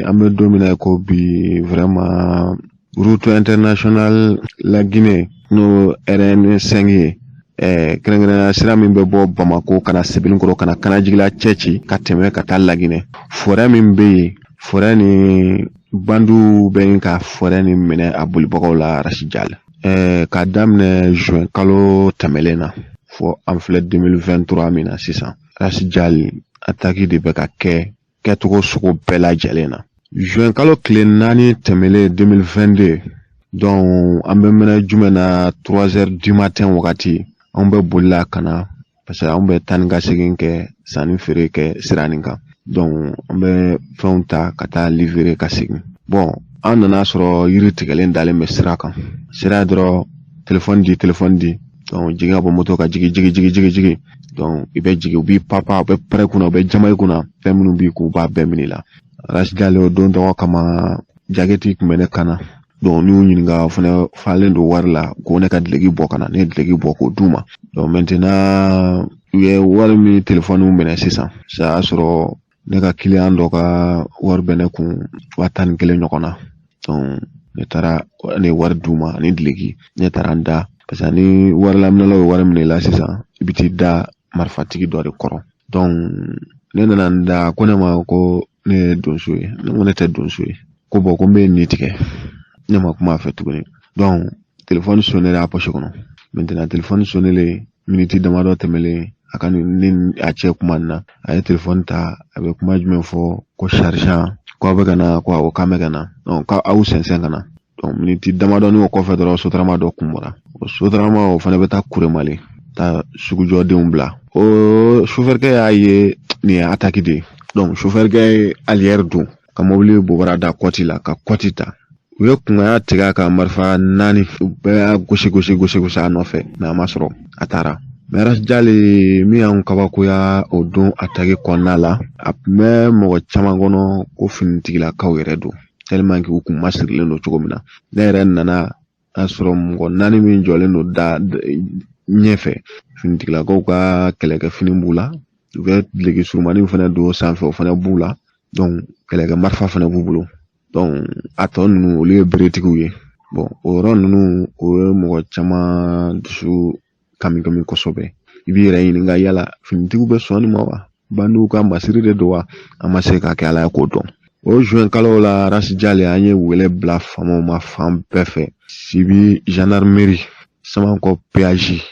an bɛ don min na i ko bi, vraiment, route internationale la Guinée, n'o RN5 ye, kɛrɛnkɛrɛnnenya sira min bɛ bɔ Bamako ka na Sebenikɔrɔ, ka na Kanajigila cɛci ka tɛmɛ ka taa Laginɛ, forêt min bɛ yen, forêt ni bandiw bɛ ka forêt ni minɛ a bolibagaw la. Rasijal, k'a daminɛ juin kalo tɛmɛlen na fɔ an filɛ 2023 min na sisan, Rasijal, attaque de bɛ ka kɛ kɛcogo sugu bɛɛ lajɛlen na. Juin kalo tile 4 tɛmɛlen 2022, donc an bɛ mɛnɛ jumɛn na, 3 heures du matin wagati, anw bɛ boli la ka na, parce que anw bɛ taa ni ka segin kɛ, sanni feere kɛ sira nin kan. Donc an bɛ fɛnw ta ka taa livrer ka segin. Bon, an nana sɔrɔ yiri tigɛlen dalen bɛ sira kan. Sira dɔrɔn, telefɔni di, telefɔni di. Donc jigin ka bɔ moto ka jigin, jigin, jigin, jigin, jigin. Donc i bɛ jigin, u b'i papa, u bɛ pɛrɛn kunna, u bɛ jama i kunna, fɛn minnu b'i kun, u b'a bɛɛ minɛ i la. Rasijal, o don tɔgɔ kama, jakɛti tun bɛ ne kan na. Donc n'u y'u ɲininka, o fana falen don wari la ko ne ka duloki bɔ ka na. Ne ye duloki bɔ k'o d'u ma. Donc maintenant, u ye wari min, telefɔniw minɛ sisan, sa y'a sɔrɔ ne ka client dɔ ka wari bɛ ne kun, 11,000 ɲɔgɔn na. Donc ne taara, ne ye wari d'u ma ani duloki. Ne taara n da, parce que ni wari laminɛlaw ye wari minɛ i la sisan, i bɛ t'i da marifatigi dɔ de kɔrɔ. Donc ne nana n da, ko ne ma ko ne ye donso ye. Ne ko ne tɛ donso ye. Ko bon, ko n bɛ nin tigɛ. Ne ma kuma a fɛ tuguni. Donc telefɔni sonné a poche kɔnɔ. Maintenant, telefɔni sonnélen, miniti damadɔ tɛmɛlen, a ka ni a cɛ kuma na, a ye telefɔni ta, a bɛ kuma jumɛn fɔ? Ko sergent, ko aw bɛ ka na? Ko awɔ, k'an bɛ ka na. Donc k'aw sɛnsɛn ka na. Donc miniti damadɔni o kɔfɛ dɔrɔn, sotarama dɔ kun bɔra. O sotarama, o fana bɛ taa Kuremale, taa sugujɔdenw bila. O sofɛrikɛ y'a ye nin ye attaque de ye. Donc sofɛrikɛ ye arrière don ka mobili bobara da kɔti la, ka kɔti ta. U ye kungaya tigɛ a ka marifa naani, u bɛɛ y'a gosi gosi gosi gosi a nɔfɛ, mais a ma sɔrɔ, a taara. Mais Rasijali, min y'anw kabakoya o don attaque kɔnɔna la, a tun bɛ mɔgɔ caman kɔnɔ ko finitigilakaw yɛrɛ don, tellement que u kun masirilen don cogo min na. Ne yɛrɛ nana a sɔrɔ mɔgɔ naani min jɔlen don da ɲɛfɛ, finitigilakaw ka kɛlɛkɛfini b'u la, u bɛ duloki surumani fana don sanfɛ, o fana b'u la. Donc kɛlɛkɛ marifa fana b'u bolo. Donc a tɔ ninnu, olu ye beretigiw ye. Bon, o yɔrɔ ninnu, o ye mɔgɔ caman dusu kami kami kosɛbɛ. I b'i yɛrɛ ɲininka, yala finitigiw bɛ sɔn nin ma wa, bandiw ka masiri de don wa? An ma se ka kɛ ala ye k'o dɔn. O juin kalo la, Rasijali, an ye wele bila faamaw ma fan bɛɛ fɛ: Sibi gendarmerie, Samankɔ péage,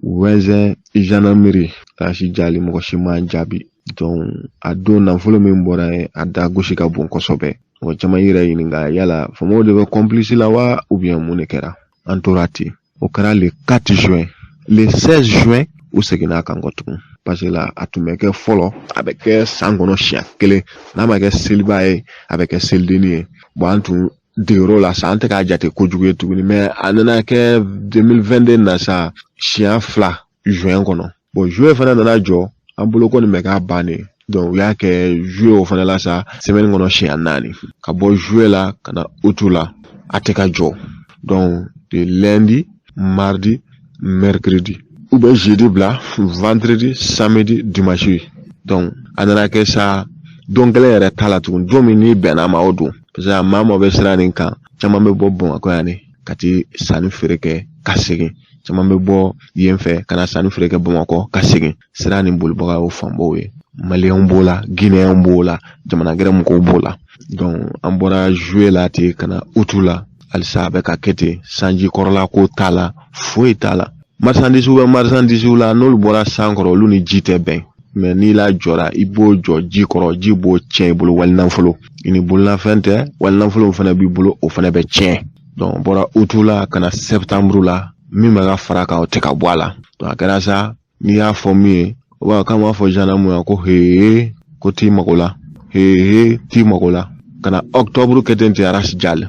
Wɛzɛn gendarmerie. Rasijali, mɔgɔ si m'an jaabi. Donc a don, nafolo min bɔra yen, a da gosi ka bon kosɛbɛ. Mɔgɔ caman y'i yɛrɛ ɲininka, yala faamaw de bɛ complice la wa, ou bien mun de kɛra? An tora ten. O kɛra le 4 juin. Le 16 juin, u seginna a kan kɔ tugun, parce que la a tun bɛ kɛ fɔlɔ, a bɛ kɛ san kɔnɔ siɲɛ kelen, n'a ma kɛ seliba ye, a bɛ kɛ selidenni ye. Bon, an tun degero la sa, an tɛ k'a jate kojugu ye tuguni. Mais a nana kɛ 2022 na sa, siɲɛ fila juin kɔnɔ. Bon, juillet fana nana jɔ an bolo ko nin bɛ k'a bannen. Donc u y'a kɛ juillet o fana la sa, semaine kɔnɔ siɲɛ naani. Ka bɔ juillet la ka na août la, a tɛ ka jɔ. Donc de lundi, mardi, mercredi, u bɛ jeudi bila, vendredi, samedi, dimanche. Donc a nana kɛ sa, don kelen yɛrɛ t'a la tugun, don min n'i bɛnna a ma, o don. Parce que maa bɛ sira nin kan, caman bɛ bɔ Bamakɔ yan de ka t'i sanni feere kɛ ka segin. Caman bɛ bɔ yen fɛ ka na sanni feere kɛ Bamakɔ ka segin. Sira nin bolibaga y'o fanbaw ye. Maliyɛnw b'o la, Guinéenw b'o la, jamana gɛrɛ mɔgɔw b'o la. Donc an bɔra juillet la ten ka na août la, halisa a bɛ ka kɛ ten. Sanji kɔrɔla ko t'a la, foyi t'a la. Marchandise bɛ marchandise la, n'olu bɔra san kɔrɔ, olu ni ji tɛ bɛn. Mais n'i la jɔra, i b'o jɔ ji kɔrɔ, ji b'o tiɲɛ i bolo. Walinafolo i ni bololafɛn tɛ, walinafolo fana b'i bolo, o fana bɛ tiɲɛ. Donc bɔra août la ka na septembre la, min bɛ ka fara kan, o tɛ ka bɔ a la. Donc a kɛra sa, n'i y'a fɔ min ye, o b'a k'an b'a fɔ gendarme ya ko hee, ko t'i mago la, hee, t'i mago la. Ka na octobre kɛ ten ten, Ras Jali,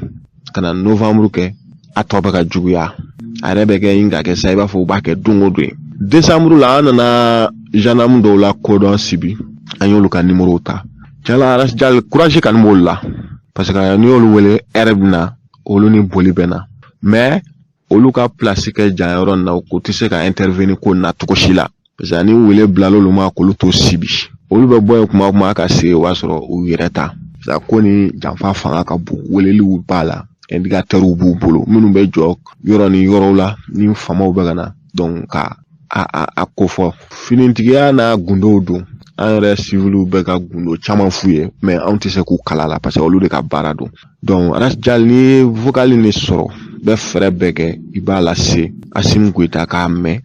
ka na novembre kɛ, a tɔ bɛ ka juguya. A yɛrɛ bɛ kɛ ɲin ka kɛ sa, i b'a fɔ u b'a kɛ don o don ye. Décembre la, an nana gendarme dɔw la kodɔn Sibi, an y'olu ka numéro ta. Tiɲɛ la, Ras Jali, courage kɔni b'olu la, parce que n'i y'olu wele, heure bɛ na, olu ni boli bɛ na. Mais olu ka place kɛ jan yɔrɔ in na, u tɛ se ka intervenir ko na cogo si la, parce que ni wele bilala olu ma k'olu to Sibi, olu bɛ bɔ yen kuma o kuma ka se, o b'a sɔrɔ u yɛrɛ ta. Parce que ko ni janfa fanga ka bon, weleliw b'a la, indicateurs b'u bolo minnu bɛ jɔ yɔrɔ ni yɔrɔw la ni faamaw bɛ ka na. Donc ka a ko fɔ finitigiya n'a gundow don, an yɛrɛ civiliw bɛ ka gundo caman f'u ye, mais anw tɛ se k'u kala la, parce que olu de ka baara don. Donc Ras Jali, n'i ye vocal nin sɔrɔ, bɛ fɛɛrɛ bɛɛ kɛ i b'a lase Assimi Goïta k'a mɛn,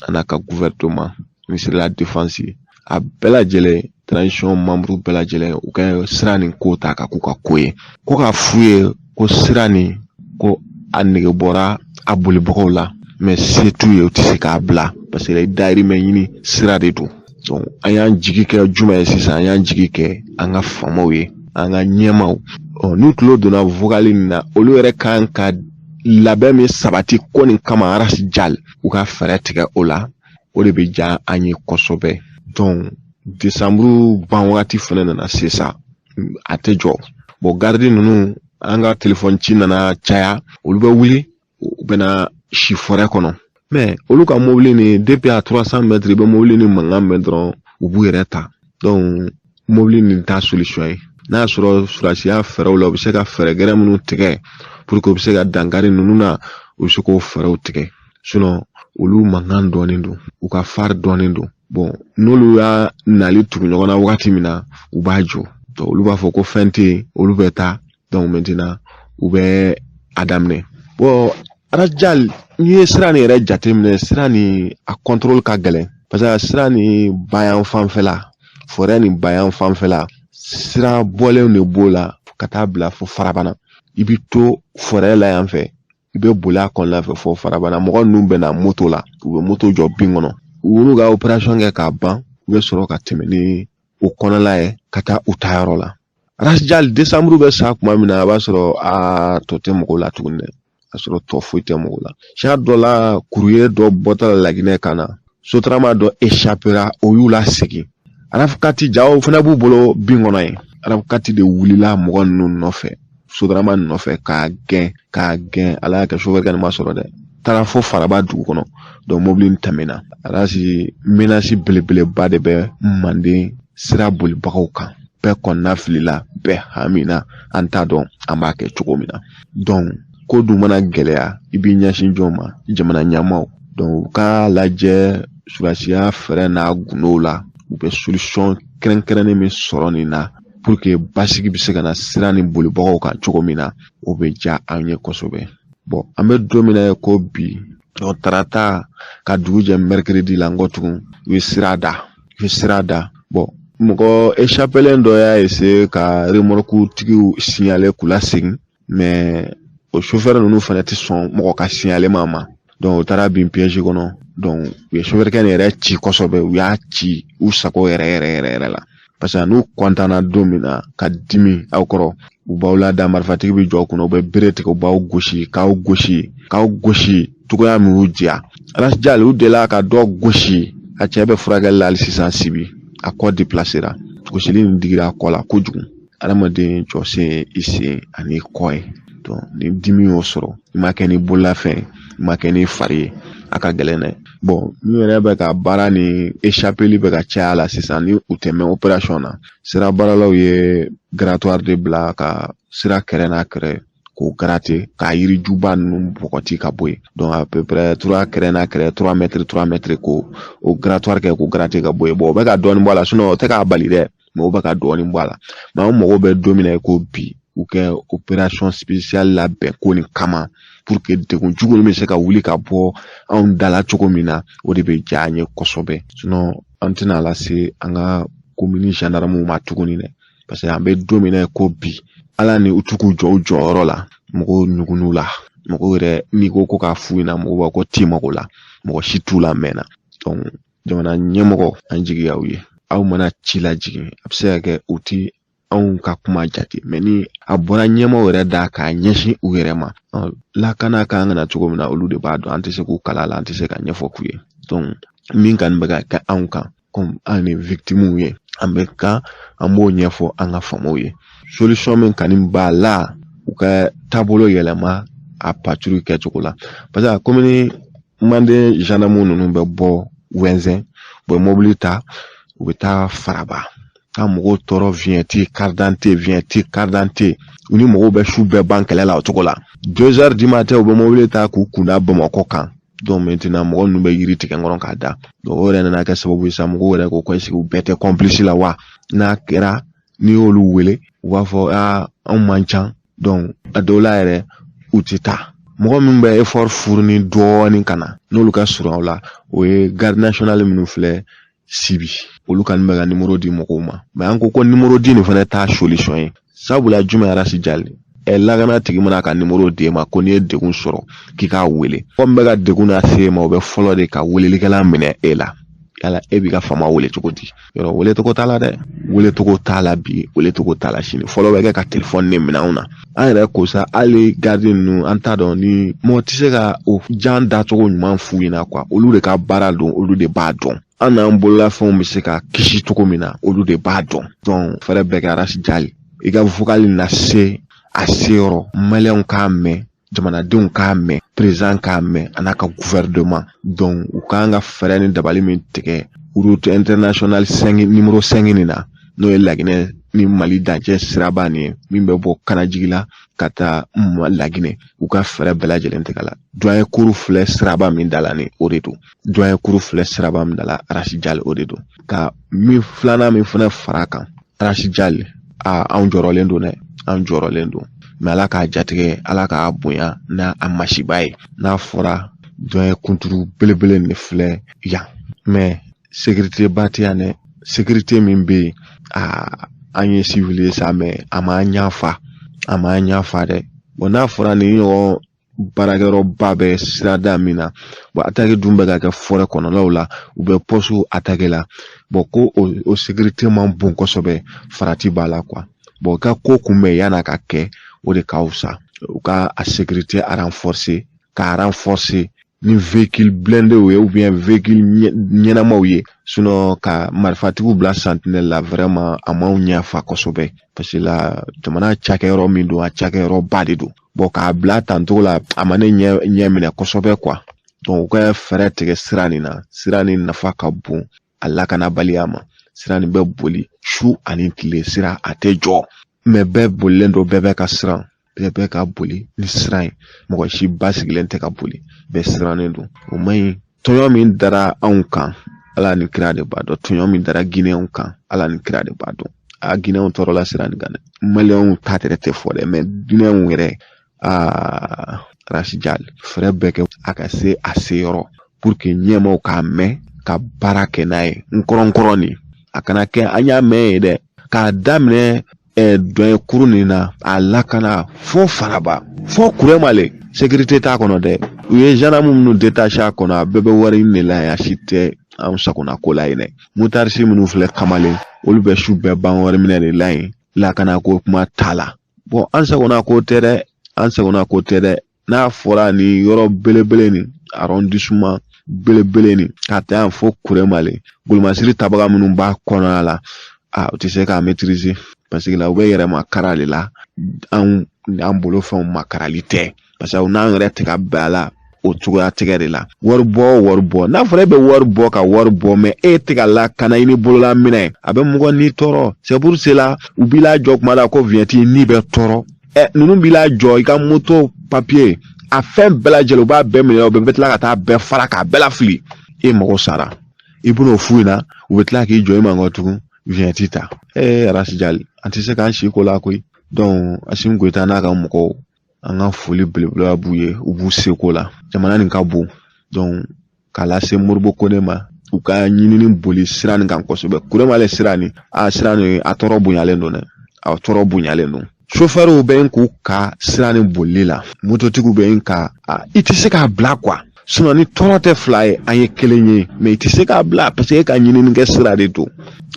a n'a ka gouvernement, ministre de la défense, a bɛɛ lajɛlen, transition membre bɛɛ lajɛlen, u ka sira nin ko ta ka k'u ka ko ye, ko k'a f'u ye ko sira nin ko a nege bɔra a bolibagaw la, mais se t'u ye, u tɛ se k'a bila, parce que dayirimɛ ɲini sira de don. Donc an y'an jigi kɛ jumɛn ye sisan? An y'an jigi kɛ an ka faamaw ye, an ka ɲɛmaw. Ɔ n'u tulo donna vocal nin na, olu yɛrɛ kan ka labɛn min sabati ko nin kama, Ras Jali, u ka fɛɛrɛ tigɛ o la, o de bɛ diya an ye kosɛbɛ. Donc décembre ban wagati fana nana se sa, a tɛ jɔ. Bon, garde ninnu, an ka telefɔni ci nana caya, olu bɛ wuli, u bɛna si forêt kɔnɔ. Mais olu ka mobili nin, depuis à 300 mètres, i bɛ mobili ni mankan mɛn dɔrɔn, u b'u yɛrɛ ta. Donc mobili nin t'a solution ye. N'a y'a sɔrɔ surasiya fɛɛrɛw la, u bɛ se ka fɛɛrɛ gɛrɛ minnu tigɛ pour que u bɛ se ka dankari ninnu na, u bɛ se k'o fɛɛrɛw tigɛ. Sinon olu mankan dɔɔnin don, u ka phare dɔɔnin don. Bon, n'olu y'a nali tugu ɲɔgɔn na wagati min na, u b'a jɔ. Donc olu b'a fɔ ko fɛn tɛ yen, olu bɛ taa. Donc maintenant u bɛ a daminɛ. Bon, Ras Jali, n'i ye sira nin yɛrɛ jateminɛ, sira nin a contrôle ka gɛlɛn, parce que sira nin bayan fanfɛla, forêt nin bayan fanfɛla, sira bɔlenw de b'o la ka taa bila fo Farabana. I bi to forêt la yan fɛ, i bɛ boli a kɔnɔna fɛ fo Farabana. Mɔgɔ ninnu bɛ na moto la, u bɛ moto jɔ bin kɔnɔ, u n'u ka opération kɛ k'a ban, u bɛ sɔrɔ ka tɛmɛ ni o kɔnɔla ye ka taa u taayɔrɔ la. Ras Jali, décembre bɛ sa tuma min na, a b'a sɔrɔ a tɔ tɛ mɔgɔw la tuguni dɛ, a sɔrɔ tɔ foyi tɛ mɔgɔw la. Siɲɛ dɔ la, courrier dɔ bɔtɔ la Laginɛ ka na, Sotrama dɔ échappera, o y'u lasegin. RAF 4 jaw fana b'u bolo bin kɔnɔ yen. RAF 4 de wulila mɔgɔ ninnu nɔfɛ, Sotrama nɔfɛ, k'a gɛn, k'a gɛn. Ala y'a kɛ, chauffeur kɛ nin ma sɔrɔ dɛ, taara fo Faraba dugu kɔnɔ. Donc mobili in tɛmɛna. Arasi, menace belebeleba de bɛ Manden sira bolibagaw kan. Bɛɛ kɔnɔna filila, bɛɛ hamina, an t'a dɔn an b'a kɛ cogo min na. Donc ko dun mana gɛlɛya, i b'i ɲɛsin jɔn ma? Jamana ɲɛmaaw. Donc u k'a lajɛ surasiya fɛɛrɛ n'a gundow la, u bɛ solution kɛrɛnkɛrɛnnen min sɔrɔ nin na pour que basigi bɛ se ka na sira ni bolibagaw kan cogo min na, o bɛ diya an ye kosɛbɛ. Bon, an bɛ don min na ko bi, tarata ka dugu jɛ mercredi la, n kɔ tugun, u ye sira da, u ye sira da. Bon, mɔgɔ échappelen dɔ y'a essayer ka remorque tigiw signaler k'u lasegin, mais o chauffeur ninnu fana tɛ sɔn mɔgɔ ka signaler ma. Donc u taara bin piège kɔnɔ. Donc u ye chauffeur kɛ nin yɛrɛ ci kosɛbɛ, u y'a ci u sago yɛrɛ yɛrɛ yɛrɛ yɛrɛ la, parce que n'u kɔntanna don min na ka dimi aw kɔrɔ, u b'aw lada, marifatigi bɛ jɔ aw kunna, u bɛ bere tigɛ, u b'aw gosi, k'aw gosi, k'aw gosi cogoya min y'u diya. Ras Jali, u delila ka dɔ gosi, a cɛ bɛ furakɛli la hali sisan Sibi, a kɔ déplacera, gosili nin digira a kɔ la kojugu. Adamaden jɔsen, i sen ani kɔ ye. Donc ni dimi y'o sɔrɔ, i ma kɛ ni bololafɛn, i ma kɛ ni fari ye, a ka gɛlɛn dɛ. Bon, min yɛrɛ bɛ ka baara ni échappeli bɛ ka caya la sisan, ni u tɛ mɛn opération na, sira baaralaw ye grattoir de bila ka sira kɛrɛ n'a kɛrɛ k'o k'o gratter, k'a yirijuba ninnu bɔgɔti ka bɔ yen. Donc à peu près 3 kɛrɛ n'a kɛrɛ, 3 mètres, 3 mètres, ko o grattoir kɛ k'o gratter ka bɔ yen. Bon, o bɛ ka dɔɔnin bɔ a la, sinon o tɛ k'a bali dɛ, mais o bɛ ka dɔɔnin bɔ a la. Mais an mago bɛ don min na i ko bi, u kɛ opération spéciale labɛn ko nin kama, pour que degun jugu nin bɛ se ka wuli ka bɔ anw da la cogo min na. O de bɛ diya an ye kosɛbɛ. Sinon an tɛna lase an ka commune gendarmew ma tuguni dɛ, parce que an bɛ don min na ko bi, ala ni u t'u k'u jɔ u jɔyɔrɔ la. Mɔgɔw ɲugunn'u la, mɔgɔw yɛrɛ, n'i ko ko k'a f'u ɲɛna, mɔgɔw b'a ko t'i mago la, mɔgɔ si t'u la mɛnna. Donc jamana ɲɛmɔgɔ, an jigi y'aw ye. Aw mana ci lajigin, a bɛ se ka kɛ u ti anw ka kuma jate, mais ni a bɔra ɲɛmaaw yɛrɛ da k'a ɲɛsin u yɛrɛ ma, lakana kan ka na cogo min na, olu de b'a dɔn. An tɛ se k'u kala la, an tɛ se ka ɲɛfɔ k'u ye. Donc min kɔni bɛ ka kɛ anw kan, komi an ye victimes ye, an bɛ kan, an b'o ɲɛfɔ an ka faamaw ye. Solution min kɔni b'a la, u ka taabolo yɛlɛma a patrouille kɛcogo la, parce que commune Manden gendarme ninnu bɛ bɔ Wɛnzɛn, u bɛ mobili ta, u bɛ taa Faraba ka mɔgɔw tɔɔrɔ, vignette, carte d'identité, vignette, carte d'identité. U ni mɔgɔw bɛ su bɛɛ ban kɛlɛ la o cogo la. 2 heures du matin, u bɛ mobili ta k'u kunda Bamakɔ kan. Donc maintenant mɔgɔ ninnu bɛ yiri tigɛ n kɔrɔ k'a da. Donc o yɛrɛ nana kɛ sababu ye sa, mɔgɔw yɛrɛ ko ko est-ce que u bɛɛ tɛ complice la wa? N'a kɛra n'i y'olu wele, u b'a fɔ aa, anw man ca. Donc a dɔw la yɛrɛ, u tɛ taa. Mɔgɔ min bɛ effort fourni dɔɔnin ka na n'olu ka surun aw la, o ye garde nationale minnu filɛ Sibi, olu kɔni bɛ ka numéro di mɔgɔw ma. Mais an ko ko numéro di nin fana t'a solution ye. Sabula jumɛn, Arasi Jali ɛ, lakana tigi mana ka numéro d'e ma ko n'i ye degun sɔrɔ k'i k'a wele, mɔgɔ min bɛ ka degun lase e ma, o bɛ fɔlɔ de ka welelikɛla minɛ e la. Yala e b'i ka faama wele cogo di? Yɔrɔ welecogo t'a la dɛ, welecogo t'a la bi, welecogo t'a la sini. Fɔlɔ bɛ kɛ ka telefɔni de minɛ anw na. An yɛrɛ ko sa, hali garde ninnu, an t'a dɔn ni mɔgɔ tɛ se ka o jan dacogo ɲuman f'u ɲɛna quoi. Olu de ka baara don, olu de b'a dɔn an n'an bololafɛnw bɛ se ka kisi cogo min na, olu de b'a dɔn. Donc fɛɛrɛ bɛɛ kɛ, Arasi Jali, i ka vocal lase a seyɔrɔ, maliyɛnw k'a mɛn, jamanadenw k'a mɛn, président k'a mɛn, a n'a ka gouvernement. Donc u k'an ka fɛɛrɛ ni dabali min tigɛ route internationale 5, numéro 5 nin na, n'o ye Laginɛ ni Mali dancɛ siraba nin ye, min bɛ bɔ Kanajigi la ka taa Laginɛ, u ka fɛɛrɛ bɛɛ lajɛlen tigɛ la. Doyen kuru filɛ siraba min da la nin, o de don. Doyen kuru filɛ siraba min da la, Arasi Jali, o de don. Ka min filanan min fana fara kan, Arasi Jali, aa, anw jɔrɔlen don dɛ, an jɔrɔlen don. Mais Ala k'a jatigɛ, Ala k'a bonya n'a a masiba ye. N'a fɔra doyen kunturu belebele nin filɛ yan, mais sécurité ba tɛ yan dɛ. Sécurité min bɛ yen, aa, an ye civil ye sa, mais a m'an ɲɛ fa, a m'an ɲɛ fa dɛ. Bon, n'a fɔra nin ɲɔgɔn baarakɛyɔrɔba bɛ sirada min na, bon, attaque dun bɛ ka kɛ forêt kɔnɔnaw la, u bɛ poste attaque la. Bon, ko o sécurité man bon kosɛbɛ, farati b'a la quoi. Bon, ka ko kunbɛn yan'a ka kɛ, o de ka fisa. U ka a sécurité renforcer, k'a renforcer ni véhicule blindé ye ou bien véhicule ɲɛnamaw ye. Sinon ka marifatigiw bila sentinelle la, vraiment a m'anw ɲɛ fa kosɛbɛ, parce que la jamana cakɛyɔrɔ min don, a cakɛyɔrɔba de don. Bon, k'a bila tan cogo la, a ma ne ɲɛ minɛ kosɛbɛ quoi. Donc u ka fɛɛrɛ tigɛ sira nin na. Sira nin nafa ka bon a lakanabaliya ma. Sira nin bɛ boli su ani tile, sira a tɛ jɔ, mais bɛɛ bolilen don, bɛɛ bɛ ka siran, bɛɛ bɛ ka boli ni siran ye, mɔgɔ si basigilen tɛ ka boli, bɛɛ sirannen don. O man ɲi. Tɔɲɔ min dara anw kan, Ala ni kira de b'a dɔn. Tɔɲɔ min dara Ginɛw kan, Ala ni kira de b'a dɔn. A Ginɛw tɔɔrɔla sira nin kan dɛ. Maliyɛnw ta yɛrɛ tɛ fɔ dɛ, mais Ginɛw yɛrɛ, aa, Arasi Jali, fɛɛrɛ bɛɛ kɛ a ka se a seyɔrɔ, pour que ɲɛmaaw k'a mɛn ka baara kɛ n'a ye. N kɔrɔnkɔrɔ nin, a kana kɛ an y'a mɛn ye dɛ, k'a daminɛ dɔn kuru nin na, a lakana fo Faraba, fo Kuremale, sécurité t'a kɔnɔ dɛ. U ye gendarme minnu détaché a kɔnɔ, a bɛɛ bɛ wari ɲini de la yen, a si tɛ anw sagona ko la yen dɛ. Motard minnu filɛ kamalen, olu bɛ su bɛɛ ban wari minɛ de la yen, lakana ko kuma t'a la. Bon, an sagona ko tɛ dɛ, an sagona ko tɛ dɛ. N'a fɔra nin yɔrɔ belebele nin, arrondissement belebele nin, ka taa yan fo Kuremale, golomasiri tabaga minnu b'a kɔnɔna la, a u tɛ se k'a maîtriser, parce que la u bɛ yɛrɛma kara de la. Anw an bolofɛnw makarali tɛ, parce que n'an yɛrɛ tɛ ka bɛn a la, o cogoya tigɛ de la. Wari bɔ o wari bɔ, n'a fɔra e bɛ wari bɔ ka wari bɔ, mais e tɛ ka lakana i ni bolola minɛ, a bɛ mɔgɔ ni tɔɔrɔ. C'est pour cela u b'i lajɔ kuma la ko vignette ni bɛ tɔɔrɔ. Ɛ, ninnu b'i lajɔ i ka moto papiye, a fɛn bɛɛ lajɛlen, u b'a bɛɛ minɛ, u bɛɛ tila ka taa bɛɛ fara k'a bɛɛ lafili. E mago sara, i bɛn'o f'u ɲɛna, u bɛ tila k'i jɔ i ma kɔ tugun, vignette ta. Ee, Arasijali, an tɛ se k'an si ko la koyi. Donc Asimi Goyita n'a ka mɔgɔw, an ka foli belebeleba b'u ye, u b'u seko la. Jamana nin ka bon. Donc k'a lase Modibo Kone ma, u ka ɲinini boli sira nin kan kosɛbɛ. Kuremale sira nin, a sira nin, a tɔɔrɔ bonyalen don dɛ, a tɔɔrɔ bonyalen don. Sofɛriw bɛ yen k'u ka sira nin bolili la, mototigiw bɛ yen ka i tɛ se k'a bila quoi. Sinon ni tɔɔrɔ tɛ fila ye, an ye kelen ye, mais i tɛ se k'a bila parce que e ka ɲininikɛ sira de don,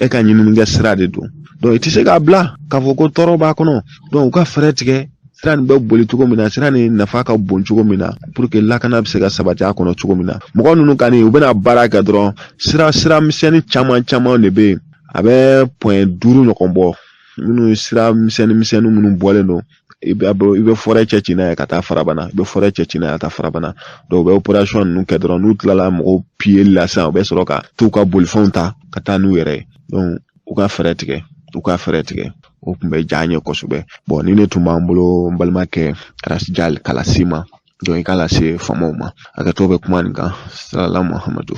e ka ɲininikɛ sira de don. Donc i tɛ se k'a bila k'a fɔ ko tɔɔrɔ b'a kɔnɔ. Donc u ka fɛɛrɛ tigɛ sira nin bɛ boli cogo min na, sira nin nafa ka bon cogo min na, pour que lakana bɛ se ka sabati a kɔnɔ cogo min na. Mɔgɔ ninnu kani, u bɛna baara kɛ dɔrɔn, sira misɛnnin caman caman de bɛ yen, a bɛ point 5 ɲɔgɔn bɔ, minnu sira misɛnnin misɛnnin minnu bɔlen don. I bɛ forêt cɛ ci n'a ye ka taa Farabana, i bɛ forêt cɛ ci n'a ye ka taa Farabana. Donc u bɛ opération ninnu kɛ dɔrɔn, n'u tilala mɔgɔw piyeli la sisan, u bɛ sɔrɔ ka t'u ka bolifɛnw ta ka taa n'u yɛrɛ ye. Donc u ka fɛɛrɛ tigɛ, u ka fɛɛrɛ tigɛ, o tun bɛ diya an ye kosɛbɛ. Bon, ni ne tun b'an bolo, n balimakɛ Arasijali Kalasi ma, donc i k'a lase faamaw ma, hakɛto bɛ kuma nin kan. Salala Muhamadu.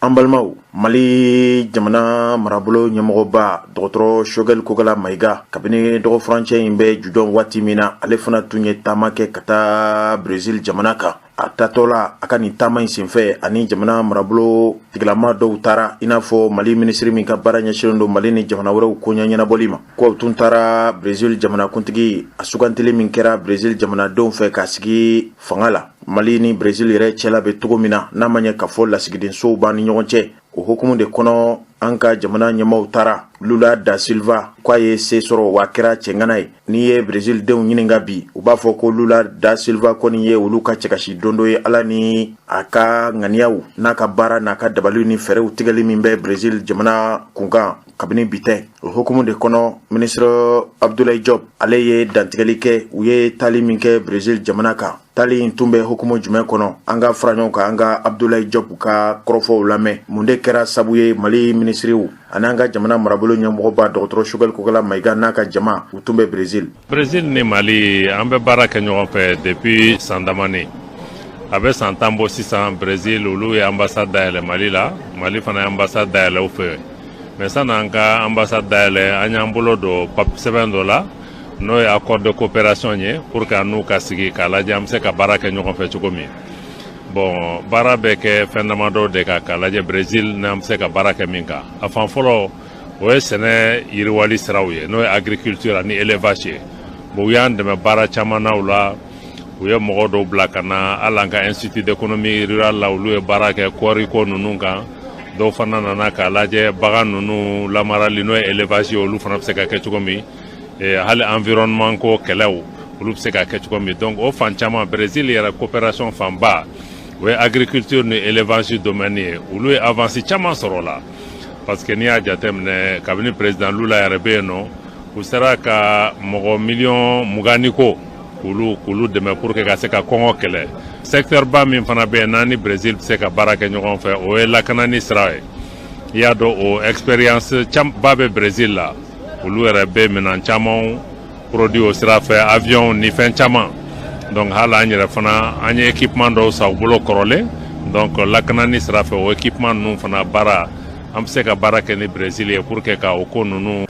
An balimaw, Mali jamana marabolo ɲɛmɔgɔba dɔgɔtɔrɔ Choguel Kokala Mayiga, kabini dɔgɔfurancɛ in bɛ jujɔn waati min na, ale fana tun ye taama kɛ ka taa Brésil jamana kan. A taatɔ la, a ka nin taama in senfɛ, ani jamana marabolo tigilama dɔw taara, i n'a fɔ Mali minisiri min ka baara ɲɛsinnen don Mali ni jamana wɛrɛw koɲɛ ɲɛnabɔli ma, ko tun taara Brésil jamanakuntigi a sugantili min kɛra Brésil jamanadenw fɛ k'a sigi fanga la. Mali ni Brésil yɛrɛ cɛla bɛ cogo min na, n'a ma ɲɛ k'a fɔ lasigidensow b'an ni ɲɔgɔn cɛ, o hukumu de kɔnɔ, an ka jamana ɲɛmaaw taara. Lula da Silva k'a ye se sɔrɔ, wa kɛra cɛŋana ye. N'i ye Brésil denw ɲininka bi, u b'a fɔ ko Lula da Silva kɔni ye olu ka cɛkasi don dɔ ye. Ala ni a ka ŋaniyaw n'a ka baara n'a ka dabaliw ni fɛɛrɛw tigɛli min bɛ Brésil jamana kunkan kabini bi tɛ. O hukumu de kɔnɔ, minisiri Abdoulaye Diop, ale ye dantigɛli kɛ u ye taali min kɛ Brésil jamana kan. Taali in tun bɛ hukumu jumɛn kɔnɔ? An ka fara ɲɔgɔn kan, an ka Abdoulaye Diop ka kɔrɔfɔw lamɛn. Mun de kɛra sabu ye Mali minisiriw ani an ka jamana marabolo ɲɛmɔgɔba dɔgɔtɔrɔ Choguel Kokala Mayiga n'a ka jama, u tun bɛ Brésil? Brésil ni Mali, an bɛ baara kɛ ɲɔgɔn fɛ depuis san damani, a bɛ san 10 bɔ sisan. Brésil, olu ye ambassade dayɛlɛ Mali la, Mali fana ye ambassade dayɛlɛ u fɛ. Mais sanni an ka ambassade dayɛlɛ, an y'an bolo don sɛbɛn dɔ la, n'o ye accord de coopération ye, pour que an n'u ka sigi k'a lajɛ an bɛ se ka baara kɛ ɲɔgɔn fɛ cogo min. Bon, baara bɛ kɛ fɛn damadɔ de kan k'a lajɛ Brésil n'an bɛ se ka baara kɛ min kan. A fan fɔlɔ, o ye sɛnɛ yiriwali siraw ye, n'o ye agriculture ani élevage ye. Bon, u y'an dɛmɛ baara caman na o la. U ye mɔgɔ dɔw bila ka na hali an ka institut d'économie rurale la, olu ye baara kɛ kɔɔriko ninnu kan. Dɔw fana nana k'a lajɛ bagan ninnu lamarali, n'o ye élevage ye, olu fana bɛ se ka kɛ cogo min, hali environnement ko kɛlɛw, olu bɛ se ka kɛ cogo min. Donc o fan caman, Brésil yɛrɛ coopération fanba, o ye agriculture ni élevage domaine ye. Olu ye avance caman sɔrɔ o la, parce que n'i y'a jateminɛ, kabini président Lula yɛrɛ bɛ yen nɔ, u sera ka mɔgɔ miliyɔn 20 ni ko k'olu dɛmɛ pour que ka se ka kɔngɔ kɛlɛ. Secteur ba min fana bɛ yen n'an ni Brésil bɛ se ka baara kɛ ɲɔgɔn fɛ, o ye lakanani sira ye. I y'a dɔn, o expérience ba bɛ Brésil la. Olu yɛrɛ bɛ minɛn caman produit o sira fɛ, avion ni fɛn caman. Donc hali an yɛrɛ fana, an ye équipement dɔw san u bolo kɔrɔlen. Donc lakanani sira fɛ, o équipement ninnu fana baara, an bɛ se ka baara kɛ ni Brésil ye pour que ka o ko ninnu.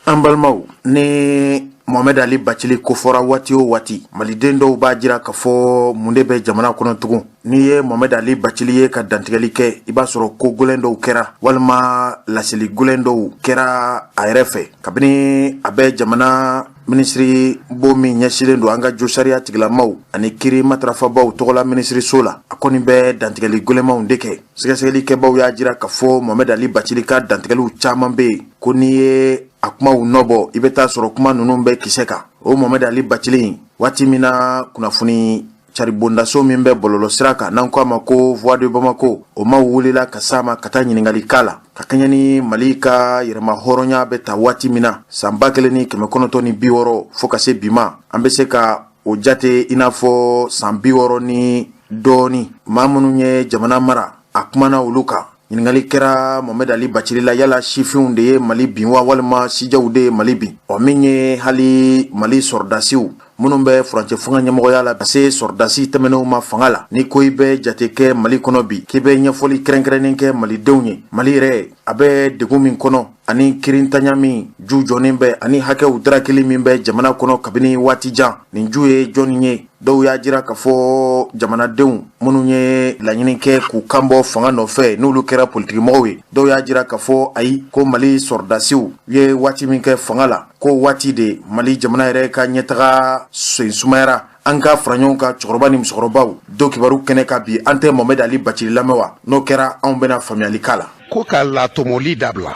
An balimaw, ni Mohamed Ali Bacili kofɔra waati o waati, maliden dɔw b'a jira k'a fɔ mun de bɛ jamana kɔnɔ tugun. N'i ye Mohamed Ali Bacili ye ka dantigɛli kɛ, i b'a sɔrɔ ko gɛlɛn dɔw kɛra walima laseli gɛlɛn dɔw kɛra a yɛrɛ fɛ. Kabini a bɛ jamana minisiri bo min ɲɛsinnen don an ka josariya tigilamaw ani kiri matarafabaw tɔgɔla minisiriso la, a kɔni bɛ dantigɛli gɛlɛnmanw de kɛ. Sɛgɛsɛgɛlikɛbaw y'a jira k'a fɔ Mohamed Ali Bacili ka dantigɛliw caman bɛ yen ko n'i ye a kumaw nɔbɔ, i bɛ taa sɔrɔ kuma ninnu bɛ kisɛ kan. O Mohamed Ali Bacili, waati min na kunnafoni caribondaso min bɛ bɔlɔlɔ sira kan, n'an ko a ma ko Voix de Bamako, o maaw wulila ka s'a ma ka taa ɲininkali k'a la ka kɛɲɛ ni Mali ka yɛrɛma hɔrɔnya bɛ ta waati min na, san 1960 fo ka se bi ma, an bɛ se ka o jate i n'a fɔ san 60 ni dɔɔni, maa minnu ye jamana mara, a kumana olu kan. Ɲininkali kɛra Mohamed Ali Bacili la yala sifinw de ye Mali bin wa walima sijɛw de ye Mali bin? Ɔ min ye hali Mali sɔrɔdasiw minnu bɛ furancɛ fanga ɲɛmɔgɔya la ka se sɔrɔdasi tɛmɛnenw ma fanga la, ni ko i bɛ jate kɛ Mali kɔnɔ bi, k'i bɛ ɲɛfɔli kɛrɛnkɛrɛnnen kɛ malidenw ye, Mali yɛrɛ a bɛ degun min kɔnɔ ani kirintanya min ju jɔnen bɛ ani hakɛw darakili min bɛ jamana kɔnɔ kabini waati jan, nin ju ye jɔnni ye? Dɔw y'a jira k'a fɔ jamanadenw minnu ye laɲini kɛ k'u kan bɔ fanga nɔfɛ, n'olu kɛra politikimɔgɔw ye. Dɔw y'a jira k'a fɔ ayi, ko Mali sɔrɔdasiw ye waati min kɛ fanga la, ko waati de Mali jamana yɛrɛ ka ɲɛtaga sen sumayara. An ka fara ɲɔgɔn kan, cɛkɔrɔba ni musokɔrɔbaw, don kibaru kɛnɛ kan bi, an tɛ Mohamed Ali Bacili lamɛn wa? N'o kɛra, anw bɛna faamuyali k'a la. Ko ka latɔmɔli dabila,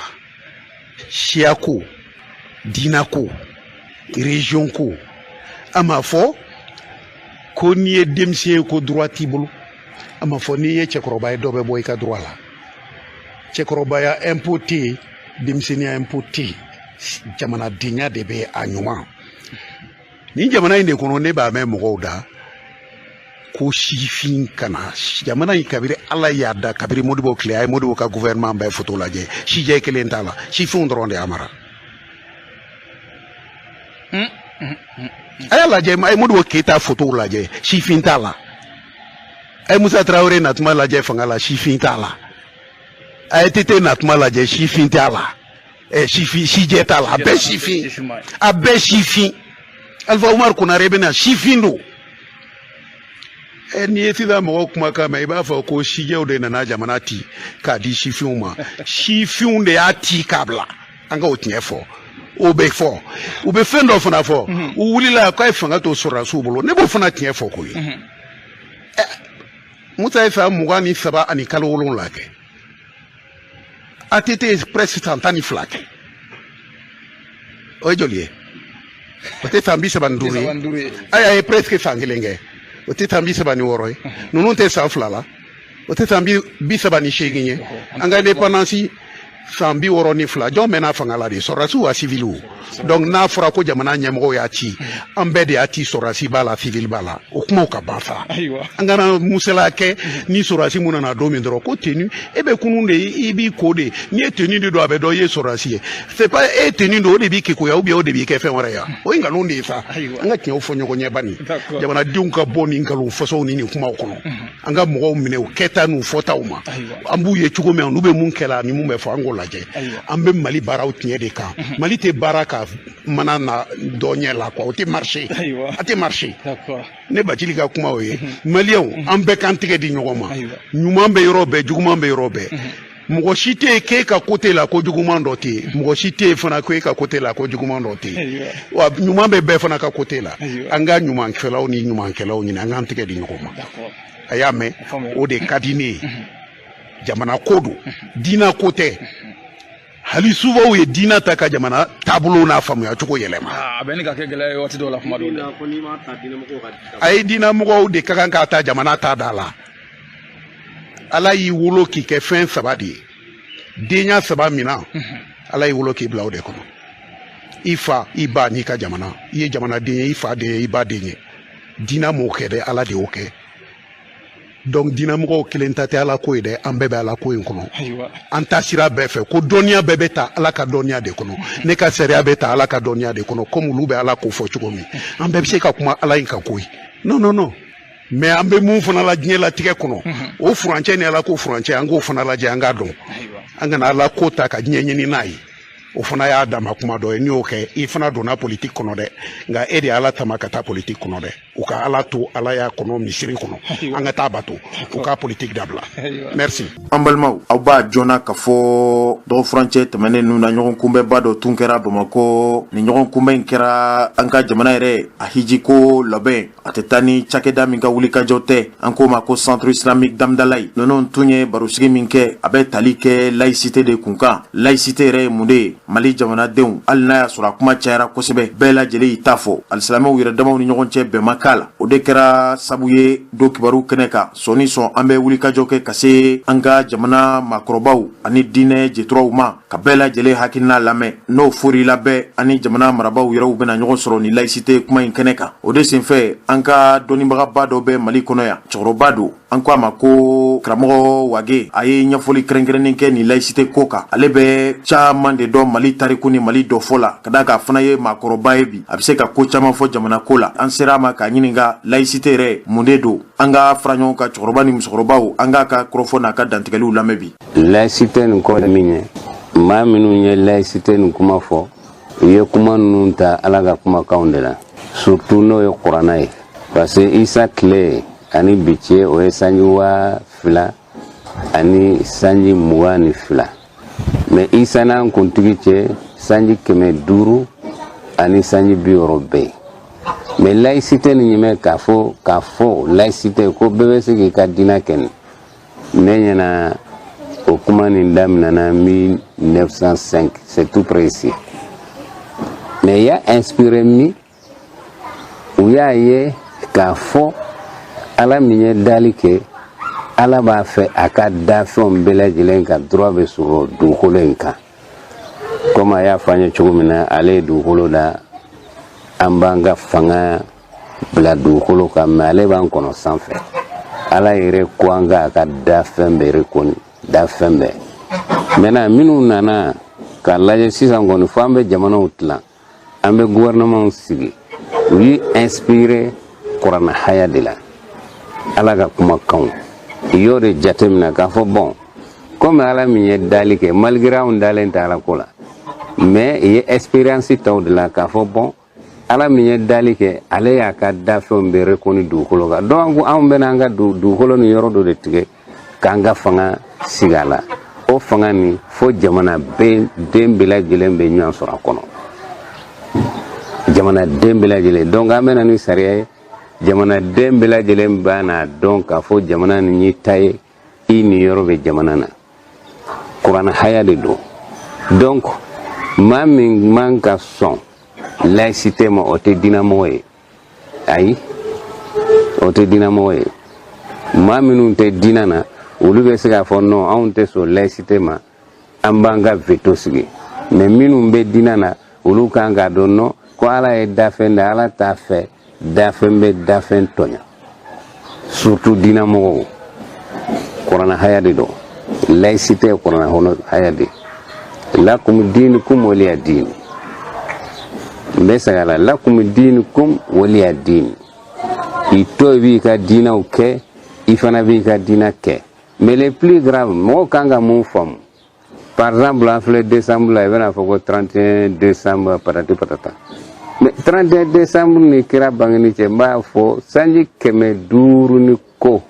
siyako, diinako, région ko. A ma fɔ ko n'i ye denmisɛn ye ko droit t'i bolo. A ma fɔ n'i ye cɛkɔrɔba ye dɔ bɛ bɔ i ka droit la. Cɛkɔrɔbaya impôt tɛ yen, denmisɛnninya impôt tɛ yen, jamanadenya de bɛ a ɲuman. Nin jamana in de kɔnɔ, ne b'a mɛn mɔgɔw da ko sifin ka na jamana in. Kabiri Ala y'a da, kabiri Modibo tile, a ye Modibo ka gouvernement bɛɛ foto lajɛ, sijɛ kelen t'a la, sifinw dɔrɔn de y'a mara. A y'a lajɛ, a ye Modibo Keyita fotow lajɛ, sifin t'a la. A ye Musa Tarawele natuma lajɛ fanga la, sifin t'a la. A ye ATT natuma lajɛ, sifin t'a la. Ɛ sifin, sijɛ t'a la, a bɛɛ sifin, a bɛɛ sifin. Alpha Umar Konare bɛna, sifin don. Ɛ n'i ye sisan mɔgɔw kumakan mɛn, i b'a fɔ ko sijɛw de nana jamana ci k'a di sifinw ma. Sifinw de y'a ci k'a bila. An ka o tiɲɛ fɔ. O bɛ fɔ, u bɛ fɛn dɔ fana fɔ. U wulila k'a ye fanga to sɔrɔdasiw bolo. Ne b'o fana tiɲɛ fɔ koyi. Musa ye san 23 ani kalo 7 kɛ. ATT ye presque san 12 kɛ. O ye joli ye? O tɛ san 35 ye? Aya ye presque san kelen kɛ, o tɛ san 36 ye? Ninnu tɛ san 2 la, o tɛ san 38 ye? An ka indépendance san 62, jɔn mɛnna fanga la de? Sɔrɔdasiw wa civiliw? Donc n'a fɔra ko jamana ɲɛmɔgɔw y'a ci, an bɛɛ de y'a ci, sɔrɔdasi b'a la, civil b'a la. O kumaw ka ban sa. An kana musala kɛ ni sɔrɔdasi mun nana don min dɔrɔn ko tenue. E bɛ kunun de, i b'i ko de. N'i ye tenue de don, a bɛ dɔn i ye sɔrɔdasi ye. C'est pas e tenue don, o de b'i kekoya ou bien o de b'i kɛ fɛn wɛrɛ ye. O ye nkalon de ye sa. An ka tiɲɛw fɔ ɲɔgɔn ɲɛ bani. Jamanadenw ka bɔ nin nkalon façon ni nin kumaw kɔnɔ. An ka mɔgɔw minɛ u kɛta n'u fɔtaw ma. An b'u ye cogo min, n'u bɛ mun kɛla ni mun bɛ fɔ, an k'o lajɛ. An bɛ Mali baaraw tiɲɛ de kan. Mali tɛ baara ka mana na dɔ ɲɛ la quoi, o tɛ marché, a tɛ marché. Ne Bacili ka kuma o ye. Maliyɛnw, an bɛɛ k'an tɛgɛ di ɲɔgɔn ma. Ɲuman bɛ yɔrɔ bɛɛ, juguman bɛ yɔrɔ bɛɛ. Mɔgɔ si tɛ yen k'e ka côté la ko juguman dɔ tɛ yen. Mɔgɔ si tɛ yen fana ko e ka côté la ko juguman dɔ tɛ yen. Wa ɲuman bɛ bɛɛ fana ka côté la. An ka ɲumankɛlaw ni ɲumankɛlaw ɲini, an k'an tɛgɛ di ɲɔgɔn ma. A y'a mɛn, o de ka di ne ye. Jamana ko don, diinɛ ko tɛ. Hali souvent ye diinɛ ta ka jamana taabolo n'a faamuya cogo yɛlɛma. A bɛ ni ka kɛ gɛlɛya ye waati dɔw la, kuma dɔw la. A ye diinɛmɔgɔw de ka kan k'a ta jamana ta da la. Ala y'i wolo k'i kɛ fɛn saba de ye, denya saba min na Ala y'i wolo k'i bila o de kɔnɔ: i fa, i ba n'i ka jamana. I ye jamanaden ye, i fa den ye, i ba den ye. Diinɛ m'o kɛ dɛ, Ala de y'o kɛ. Donc diinɛmɔgɔw kelen ta tɛ Ala ko ye dɛ, an bɛɛ bɛ Ala ko in kɔnɔ. An ta sira bɛɛ fɛ ko dɔnniya bɛɛ bɛ ta Ala ka dɔnniya de kɔnɔ. Ne ka sariya bɛ ta Ala ka dɔnniya de kɔnɔ, komi olu bɛ Ala ko fɔ cogo min. An bɛɛ bɛ se ka kuma Ala in kan koyi. Non, non, non, mais an bɛ mun fana la diɲɛ latigɛ kɔnɔ, o furancɛ ni Ala ko furancɛ, an k'o fana lajɛ, an k'a dɔn. An kana Ala ko ta ka diɲɛ ɲini n'a ye. O fana y'a dama kuma dɔ ye. N'i y'o kɛ, i fana donna politiki kɔnɔ dɛ. Nka e de ye Ala tama ka taa politiki kɔnɔ dɛ. U ka Ala to Ala y'a kɔnɔ misiri kɔnɔ, an ka taa bato, u ka politiki dabila. Merci. An balimaw, aw b'a jɔnna k'a fɔ dɔgɔfurancɛ tɛmɛnen ninnu na, ɲɔgɔn kunbɛnba dɔ tun kɛra Bamakɔ. Ni ɲɔgɔn kunbɛn in kɛra an ka jamana yɛrɛ a hijiko labɛn, a tɛ taa ni cakɛda min ka wulikajɔ tɛ, an k'o ma ko Centre Islamique d'Amdalaye. Ninnu tun ye barosigi min kɛ, a bɛ tali kɛ laïcité de kun kan. Laïcité yɛrɛ ye mun de ye? Mali jamanadenw, hali n'a y'a sɔrɔ a kuma cayara kosɛbɛ, bɛɛ lajɛlen y'i ta fɔ. Alisilamɛw yɛrɛ damaw ni ɲɔgɔn cɛ, bɛn ma k'a la. O de kɛra sabu ye don kibaru kɛnɛ kan, sɔn sɔn an bɛ wulikajɔ kɛ ka se an ka jamana maakɔrɔbaw ani diinɛ jeturaw ma, ka bɛɛ lajɛlen hakilina lamɛn. N'o fori labɛn ani jamana marabaaw yɛrɛw bɛna ɲɔgɔn sɔrɔ ni laïcité kuma in kɛnɛ kan. O de senfɛ, an ka dɔnnibagaba dɔ bɛ Mali kɔnɔ yan, cɛkɔrɔba don, an ko a ma ko Karamɔgɔ Wage. A ye ɲɛfɔli kɛrɛnkɛrɛnnen kɛ nin laïcité ko kan. Ale bɛ caman de dɔn Mali tariku ni Mali dɔfɔ la, ka d'a kan a fana ye maakɔrɔba ye bi, a bɛ se ka ko caman fɔ jamana ko la. An sera a ma k'a ɲininka laïcité yɛrɛ mun de don. An ka fara ɲɔgɔn kan, cɛkɔrɔba ni musokɔrɔbaw, an k'a ka kɔrɔfɔ n'a ka dantigɛliw lamɛn bi. Laïcité nin kɔrɔ min ye, maa minnu ye laïcité nin kuma fɔ, u ye kuma ninnu ta Ala ka kumakanw de la, surtout n'o ye Kuranna ye, parce que Isa tile ani bi cɛ, o ye sanji 2022, mais Isa n'an kuntigi cɛ, sanji 560 bɛ yen. Mais laïcité nin ɲɛmɛ k'a fɔ laïcité ko bɛɛ bɛ se k'i ka diinɛ kɛ, nin ne ɲɛna, o kuma nin daminɛna 1905, c'est tout précis. Mais y'a inspiré min, u y'a ye k'a fɔ Ala min ye dali kɛ, Ala b'a fɛ a ka dafɛnw bɛɛ lajɛlen ka droit bɛ sɔrɔ dugukolo in kan, komi a y'a fɔ an ye cogo min na, ale ye dugukolo da, an b'an ka fanga bila dugukolo kan, mais ale b'an kɔnɔ sanfɛ. Ala yɛrɛ ko an ka a ka dafɛn bɛɛ reconnu, dafɛn bɛɛ. Maintenant, minnu nana k'a lajɛ sisan kɔni, fo an bɛ jamanaw tilan, an bɛ gouvernement sigi, u ye inspiré Kuranna haya de la, Ala ka kumakanw. I y'o de jateminɛ k'a fɔ bon, komi Ala min ye dali kɛ, malgré anw dalen tɛ Ala ko la, mais i ye expérience ta o de la k'a fɔ bon, Ala min ye dali kɛ, ale y'a ka dafɛnw bɛɛ reconnu dugukolo kan. Donc anw bɛna an ka dugukolo ni yɔrɔ dɔ de tigɛ k'an ka fanga sigi a la. O fanga nin, fo jamana bɛɛ den bɛɛ lajɛlen bɛ ɲɔgɔn sɔrɔ a kɔnɔ, jamanaden bɛɛ lajɛlen. Donc an bɛna ni sariya ye, jamanaden bɛɛ lajɛlen b'a n'a dɔn k'a fɔ jamana nin y'i ta ye, i niyɔrɔ bɛ jamana na. Kuranna haya de don. Donc maa min man ka sɔn laïcité ma, o tɛ diinɛmɔgɔ ye. Ayi, o tɛ diinɛmɔgɔ ye. Maa minnu tɛ diinɛ na, olu bɛ se k'a fɔ non, anw tɛ sɔn laïcité ma, an b'an ka veto sigi. Mais minnu bɛ diinɛ na, olu kan k'a dɔn non, ko Ala ye dafɛn da, Ala t'a fɛ dafɛn bɛ dafɛn tɔɲa, surtout diinɛmɔgɔw. Kuranna haya de don. Laïcité ye kuranna haya de. Lakum dinukum waliya dini. N bɛ segin a la: lakum dinukum waliya dini. I to i b'i ka diinɛw kɛ, i fana b'i ka diinɛ kɛ. Mais le plus grave, mɔgɔw kan ka mun faamu? Par exemple, an filɛ décembre la, i bɛna fɔ ko 31 décembre, patati patata. Mais 31 décembre ni kira bangeni cɛ, n b'a fɔ sanji 500 ni ko.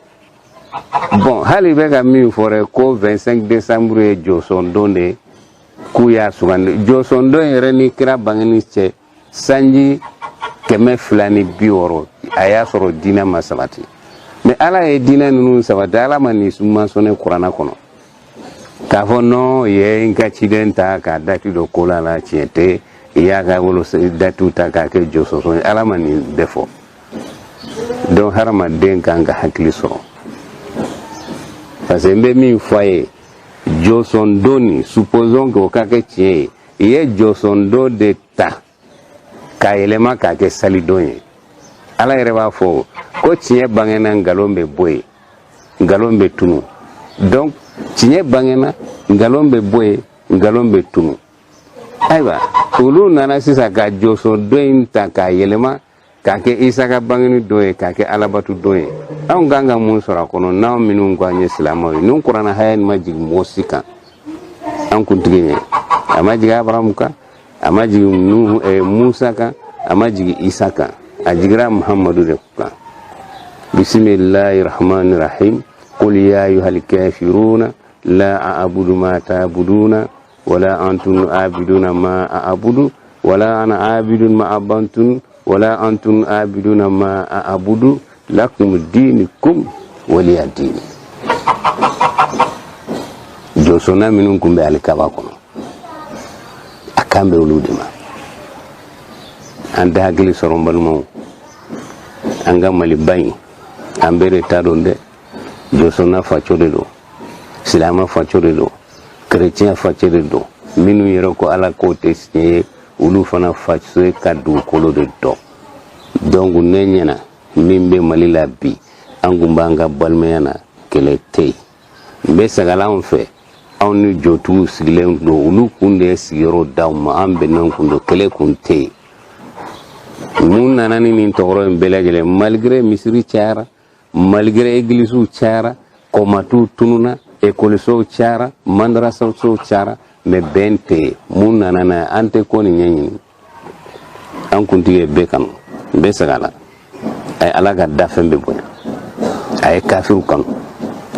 Bon, hali bɛ ka min fɔ dɛ, ko 25 décembre ye jɔsɔn don de ye, k'u y'a sugandi jɔsɔn don yɛrɛ ni kira bangeni cɛ sanji 260, a y'a sɔrɔ diinɛ ma sabati. Mais Ala ye diinɛ ninnu sabati. Ala ma nin mentionné Kuranna kɔnɔ k'a fɔ non, ye n ka ciden ta k'a dati dɔ ko la la tiɲɛ tɛ, i y'a ka wolo datiw ta k'a kɛ jɔsɔsɔn ye. Ala ma nin bɛɛ fɔ. Donc hadamaden kan ka hakili sɔrɔ, parce que n bɛ min fɔ a ye, jɔsɔn don nin, supposons que o ka kɛ tiɲɛ ye, i ye jɔsɔn don de ta k'a yɛlɛma k'a kɛ salidon ye. Ala yɛrɛ b'a fɔ ko tiɲɛ bangena, nkalon bɛ bɔ yen, nkalon bɛ tunu. Donc tiɲɛ bangena, nkalon bɛ bɔ yen, nkalon bɛ tunu. Ayiwa, olu nana sisan ka jɔsɔn don in ta k'a yɛlɛma k'a kɛ Isa ka bangeni don ye, k'a kɛ alabatu don ye. Anw kan ka mun sɔrɔ a kɔnɔ, n'anw minnu ko an ye silamɛw ye? Nin Kuranna haya nin ma jigin mɔgɔ si kan an kuntigi ɲɛ. A ma jigin Abaramu kan, a ma jigin Nuhu, Musa kan, a ma jigin Isa kan, a jigira Muhammadu de kan. Bisimilahi rahmani rahim. Qul ya ayuhal kafiruna la a'budu ma ta'buduna wala antum abiduna ma a'budu wala ana abidun ma abadtum wala antum abiduna ma a'budu lakum dinukum waliya dini. Jɔsɔnna minnu kun bɛ alikaba kɔnɔ. kan bɛ olu de ma. An tɛ hakili sɔrɔ, n balimaw. An ka Maliba in, an bɛɛ de ta don dɛ. Josɔnna faco de don, silama faco de don, kerecɛn faco de don. Minnu yɛrɛ ko Ala k'o tɛ tiɲɛ ye, olu fana faso ka dugukolo de dɔn. Donc ne ɲɛna min bɛ Mali la bi, an kun b'an ka balimaya na, kɛlɛ tɛ yen. N bɛ sagalanw fɛ, anw ni jotigiw sigilen don, olu kun de ye sigiyɔrɔ d'aw ma, an bɛnnen kun don, kɛlɛ kun tɛ yen. Mun nana ni nin tɔgɔrɔ in bɛɛ lajɛlen? Malgré misiri cayara, malgré egilisiw cayara, kɔmatuw tununa, ekɔlisow cayara, mandarasasow cayara, mais bɛn tɛ yen. Mun nana n'a ye? An tɛ ko nin ɲɛɲini. An kuntigi ye bɛɛ kanu. N bɛ segin a la, a ye Ala ka dafɛn bɛɛ bonya, a ye kafiriw kanu,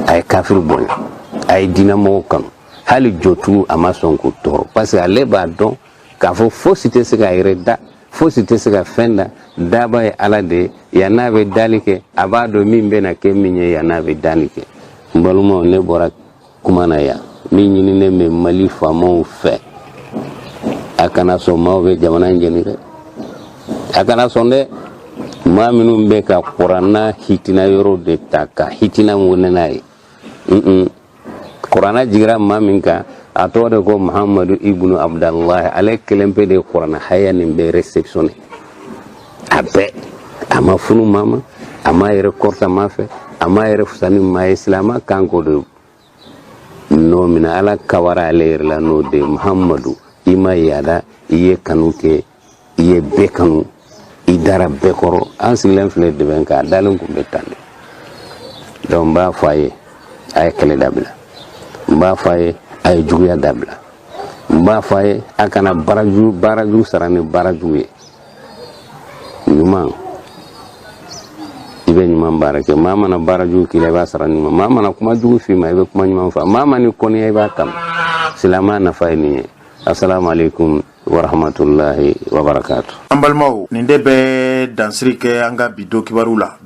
a ye kafiriw bonya, a ye diinɛmɔgɔw kanu, hali jotigiw a ma sɔn k'u tɔɔrɔ, parce que ale b'a dɔn k'a fɔ fosi tɛ se k'a yɛrɛ da, fosi tɛ se ka fɛn da. Daba ye Ala de ye. Yann'a bɛ dali kɛ, a b'a dɔn min bɛna kɛ min ye yann'a bɛ dali kɛ. N balimaw, ne bɔra kuma na yan. Min ɲininen bɛ Mali faamaw fɛ, a kana sɔn maaw bɛ jamana in jeni dɛ. A kana sɔn dɛ. Maa minnu bɛ ka kuranna hitina yɔrɔ de ta ka hitina wone n'a ye, kuranna jigira maa min kan, a tɔgɔ de ko Muhamadu ibnu Abudalahi. Ale kelen pe de ye kuranna haya nin bɛɛ réceptionné, a bɛɛ. A ma funu maa ma, a ma yɛrɛ kɔrɔta maa fɛ, a ma yɛrɛ fusa ni maa ye. Silama kan k'o de n'o minɛ, Ala kawara ale yɛrɛ la n'o de. Muhamadu, i ma yaada, i ye kanu kɛ, i ye bɛɛ kanu, i dara bɛɛ kɔrɔ. An sigilen filɛ dɛbɛn kan, a dalen kun bɛ tan de. Donc n b'a fɔ a ye, a ye kɛlɛ dabila. N b'a fɔ a ye, a ye juguya dabila. N b'a fɔ a ye, a kana baarajugu baarajugu sara ni baarajugu ye. Ɲuman, i bɛ ɲuman baara kɛ. Maa mana baara jugu k'i la, i b'a sara ɲuman. Maa mana kuma jugu f'i ma, i bɛ kuma ɲuman fɔ. Maa mana kɔniya, i b'a kanu. Silamɛya nafa ye nin ye. Asalamu aleykum warahmatulahi wabarakatu. An balimaw, nin de bɛ dansiri kɛ an ka bi don kibaru la.